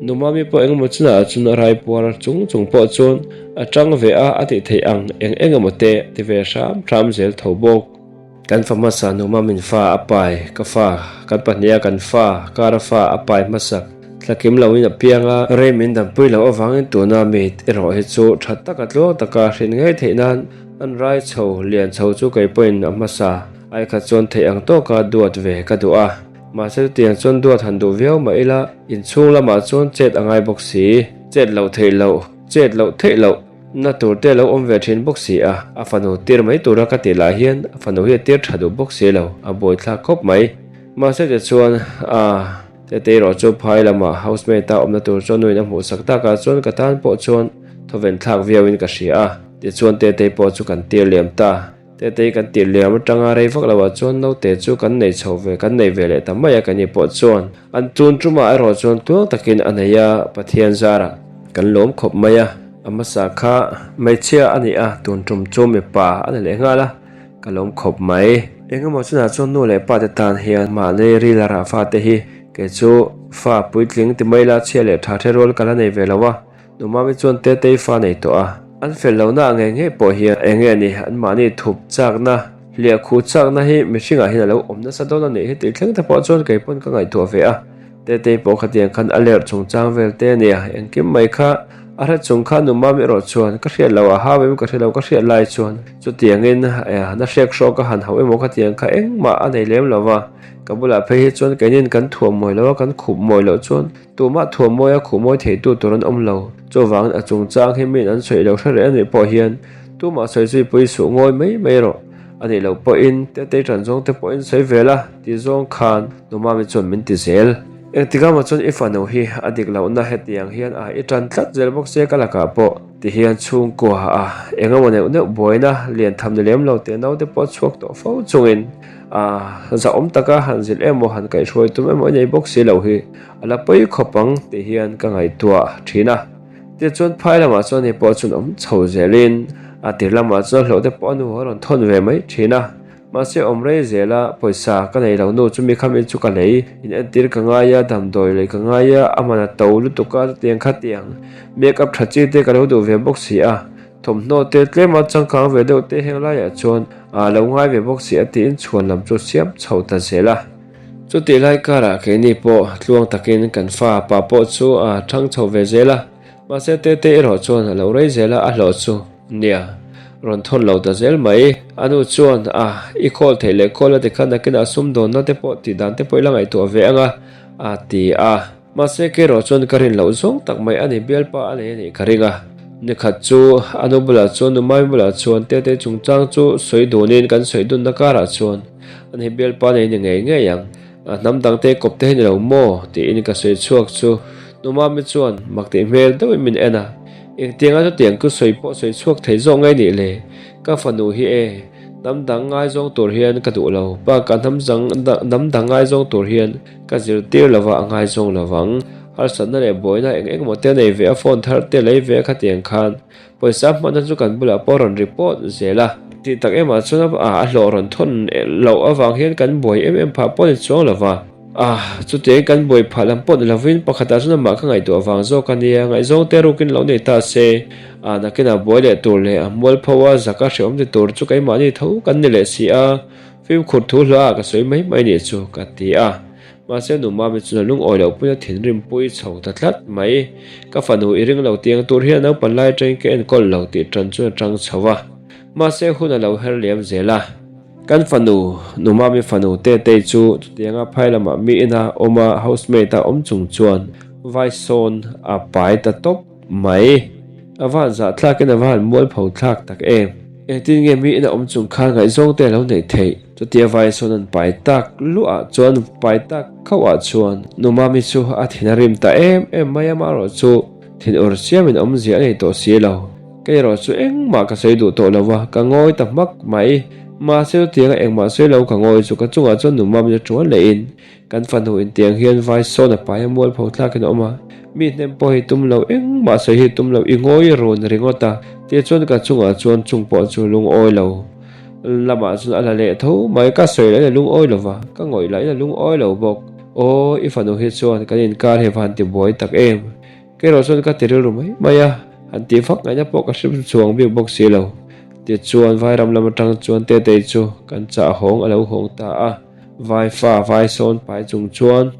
nu Mami pawh engemaw chinah chuan a raipuar chung chung pawh chuan a tang ve a, a tih theih ang eng eng emaw te ti ve hram hram zel tho bawk. Kan fa hmasa nu Mamin fa a pai, ka fa, kan pahniha kan fa, kara fa a pai hmasak, thla kim loin a piang a, rei min dampui loh avangin tuna mi erawh hi chu tha taka tluang taka hrin ngei theih nan an rai chho lian chho chu kei pawhin a hmasa ai kha chuan theih ang tawka duat ve ka duh a, mahse chutiang chuan duat han duh viau mah ila inchhung lamah chuan chet a ngai bawk si, chet loh theih loh, chet loh theih loh. Na tur te lo awm ve thin bawk si a, a fanu tir mai tura ka tih lah hian a fanu hi a tir tha duh bawk si lo, a buaithlak khawp mai. Mahse tichuan a Tetei erawh chu phai lamah housemate a awmna tur chuan nuin a hmuhsak takah chuan ka tan pawh chuan thawven thlak viauin ka hria a, tichuan Tetei pawh chu kan tir liam ta. Tetei kan tir liam atanga rei vak loah chuan naute chu kan nei chho ve, kan nei ve leh ta mai a, kani pawh chuan an tun tumah erawh chuan tluang takin a nei a, Pathian zarah kan lawm khawp mai a, a hmasa kha hmeichhia a ni a, tun tum chu mipa a ni leh nghal a, ka lawm khawp mai. Engemaw chunah chuan nu leh pa te tan hian mahni ril a rah fate hi kei chu fa puitling ti mai la chhia leh tha the rual ka la nei ve lo a, Numami chuan Tetei fa nei tawh a, an fel lohna ngei ngei pawh hian eng nge ni anmahni thup chakna, hliah khuh chakna hi mihringah hian a lo awm nasa dawn a nih hi tih thleng te pawh chuan kei pawn ka ngaihtuah ve a. Tetei pawh khatiang khan a lerh chungchang vel te a nia, engkim mai kha a hre chung kha Numami erawh chuan ka hriat loh a hau em ka hre lo ka hriat lai chuan chutiangin na hrek hrawk a han hauh emaw khatiang kha engmah a nei lem lo va, ka bulah phei hi chuan keinin kan thuam mawi lo a kan khup mawi loh chuan Tumah thuammawi a khuhmawi theitu tur an awm lo. Chuvangin a chungchang hi miin an sawi lo hre reh a nih pawh hian tumah sawi zui pui suh ngawi mai mai rawh. A nih loh pawhin Tetei ṭan zawng te pawhin sawi ve la ti zawng khan Numami chuan min ti zel. Engtikah maw chuan i fanu hi a dik lohna hetiang hian a i ṭan tlat zel bawk sia ka lakah pawh. Tihian chhungkua a eng emaw neuh neuh buaina lian tham ni lem lo teh naute pawh a chhuak tawh fo chungin a zahawm taka han zilh emaw han kaihhruai tum emaw i nei bawk si lo hi a la pawi khawp ang tih hian ka ngaihtuah thin a. Tichuan phai lamah chuan hei pawh chuan awm chho zelin a tir lamah chuan hlauh te pawh a nu a rawn thawn ve mai thin a. Mahse awm rei zela pawisa ka nei lo nu chumi kha mi chu ka lei in entir ka ngai a, damdawi lei ka ngai a, a man a to lutuk a chutiang khatiang make up tha chi te ka lo duh ve bawk si a, thawmhnaw te tlema changkang ve deuh te heng laiah chuan a lo ngai ve bawk si a tiin chhuan lam chu siam chho ta zel a. Chutih lai karah keini pawh tluang takin kan fa pa pawh chu a thang chho ve zel a, mahse tete erawh chuan a lo rei zel a, a hlawh chu. Nia, rawn thawn lo ta zel mai. A nu chuan, A, i khawl theih leh khawl a tikhan nakinah sumdawnna te pawh tih dan te pawh i la ngaihtuah ve ang a, a ti a. Mahse, keirawh chuan ka rin loh zawng tak mai a ni, bialpa a nei a nih ka ring a. Nikhat chu a nu bulah chuan, nu Mami bulah chuan Tete chungchang chu sawi dunin kan sawi dunna karah chuan a ni bialpa nei ni ngei ngei ang. A hnam dangte kawp te hi ni lo maw? tiin ka sawi chhuak chu nu Mami chuan mak tih hmel deuhin min en a. Engtianga chutiang chu sawi pawh sawi chhuak thei zawk ngai nih le? Ka fanu hi e, hnam dang ngaizawng tur hian ka duh lo. Bakah hnam hnam dang ngaizawng tur hian ka zirtir lova a ngaizawng lovang. Harsatna leh buaina eng eng emaw te nei ve a, phone thar te lei ve a khatiang khan pawisa hmanna chu kan bulah pawh rawn report zel a. Tih tak emah chuan a hlawh rawn thawn loh avang hian kan buai em em phah pawh ni chuang lova. Ah, chutiangin kan buai phah lam pawh ni lovin pakhatah chuan amah ka ngaihtuah vang zawk a nia, ngaihzawng te rukin lo nei ta se, ah nakinah buai leh tur leh a mualpho a zaka hrehawm ti tur chu keimahni tho kan ni leh si a, fimkhur thu hla ah ka sawi mai mai nih chu ka ti a. Mahse nu Mami chuan a lungawi loh pui a thinrim pui chho ta tlat mai. Ka fanu i ring lo tiang tur hian naupan lai atangin ka enkawl lo tih tan chuan a tang chho a. Mahse hun a lo her liam zel a. Kan fanu, nu Mami fanu Tetei chu chutianga phai lamah mi ina awm a housemaid a awm chung chuan vai sawn a pai ta tawp mai. A va han zahthlakin a va han mualpho thlak tak em. Engtin nge mi ina awm chung khan ngaihzawng te a lo neih theih? Chutia vai sawn an pai tak luah chuan pai tak khauhah chuan nu Mami chu a thin a rim ta em em mai a, amaherawhchu thinur chiamin awmzia a nei tawh si lo. Kei erawh chu engmah ka sawi duh tawh lo va, ka ngawi ta hmak mai. Mahse chutianga engmah sawi lo ka ngawi chu ka chungah chuan nu Mami a tuan lehin kan fanu intiang hian vai sawn a pai a mualpho thlakin a awm a, mi hnem pawh hi tum lo, engmah sawi hi tum lo, i ngawi run ringawt a tih chuan ka chungah chuan chung pawh chu lungawi lo lamah chuan a la leh tho mai. Ka sawi lahin a lungawi lo va, ka ngawih lahin a lungawi lo bawk. Aw, i fanu hi chuan kan inkar hi va han tibuai tak em? Kei erawh chuan ka ti rilru mai mai a, han tih vak ngaihna pawh ka hre chuang bik bawk si lo. Tichuan Vairam lam atang chuan Tetei chu kan chah hawng a lo hawng ta a, Vai fa vai sawn pai chung chuan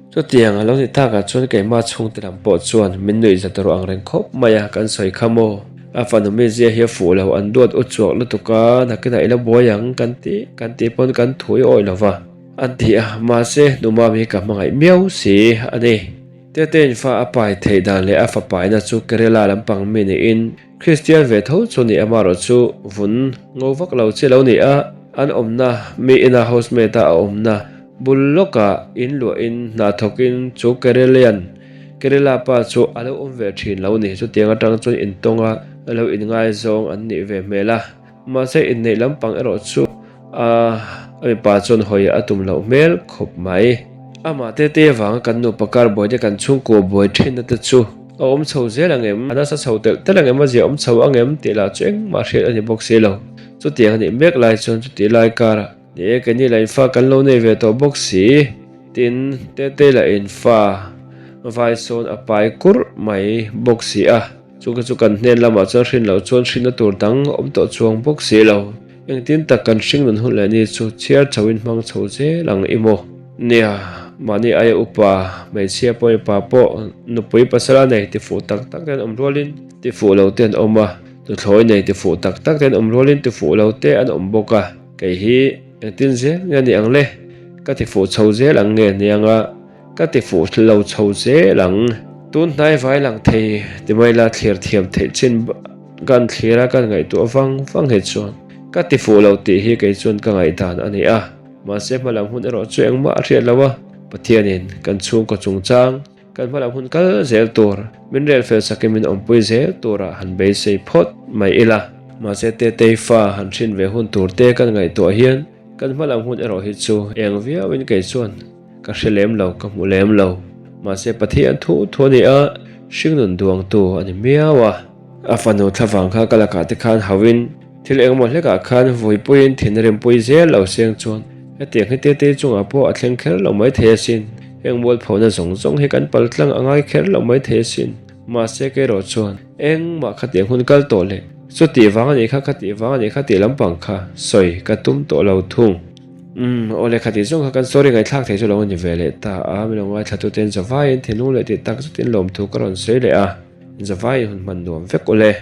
chutiang a lo ni takah chuan keimah chhungte lam pawh chuan min nuih zat rawh ang reng khawp mai a, kan sawi kha maw? A fanu mizia hi a fuh lo, an duat u chuak lutuk a, nakinah i la buai ang kan tih kan tih pawn kan thui awih lo va, an ti a, mahse Numam hi ka hmangaih miau si a ni. Tetein fa a pai theih dan leh a fa paina chu Kerala lampang mi niin Kristian ve tho chu ni amarawh chu vun ngo vak lo chi lo ni a, an awmna mi ina housemate a a awmna bul lawkah in luahin hna thawkin chu Kerelian Kerala pa chu a lo awm ve thin lo ni. Chutiang atang chuan intawnga lo inngaizawng an nih ve hmel a, mahse inneih lampang erawh chu A mipa chuan hawi a tum loh hmel khawp mai. Amah tete avanga kan nupa kar buai te kan chhungkua buai thenna te chu a awm chho zel ang em? A nasa chho telh telh ang em? A zia awm chho ang em? Tih lah chu engmah hriat a ni bawk si lo. Chutiang a nih mek lai chuan chutih lai karah, Ni e, keini lah in fa kan lo nei ve tawh bawk si. Tin, tete lah in fa vai sawn a pai kurh mai bawk si a. Chu kha chu kan hnen lamah chuan hrin loh chuan hrinna tur dang a awm tawh chuang bawk si lo. Engtin tak kan hring nun hun leh ni chu chhiar chho in hmang chho zel ang i maw? Nia, mahni aia upa, hmeichhia pawh mipa pawh nupui pasal a nei tifuh tak tak te an awm rualin tifuh lo te an awm a, nuthlawi nei tifuh tak tak te an awm rualin tifuh lo te an awm bawk a. Kei hi engtin zel nge ni ang le? Ka tifuh chho zel ang nge nianga? Ka ti fuh lo chho zel ang. Tun hnai vai lang thei ti mai la thlir thiam theih chin kan thlir a kan ngaihtuah vang vang hi chuan ka ti fuh lo tih hi kei chuan ka ngaihdan a ni a. Mahse hmalam hun erawh chu engmah a hriat lo a, Pathianin kan chhungkaw chungchang. Kan hmalam hun kal zel tur, min rel fel sakin min awmpui zel turah han beisei phawt mai ila. Mahse Tetei fa han hrin ve hun tur te kan ngaihtuah hian kan hmalam hun erawh hi chu eng viauin kei chuan ka hre lem lo, ka hmu lem lo. Mahse Pathian thu thu a ni a, hringnun duangtu a ni miau a. A fanu thlavang kha ka lakah te khan hauhin thil engemaw hlekah khan vuipuiin thinrimpui zel lo seng chuan hetiang hi Tetei chungah pawh a thleng kher lo maithei asin. Heng mualphona zawng zawng hi kan pal tlang a ngai kher lo maithei asin. Mahse kerawh chuan engmah khatiang hun kal tawh leh chutih vang a nih kha khatih vang a nih kha tih lampang kha sawi ka tum tawh lo thung. Umm, aw leh khatih zawng kha kan story ngaihthlak thei chu lo a ni ve leh ta a, min lo ngaithlatuten zavaiin thinlung leh tih tak zetin lawmthu ka rawn sawi leh a, zavaiin hun hman nuam vek ule.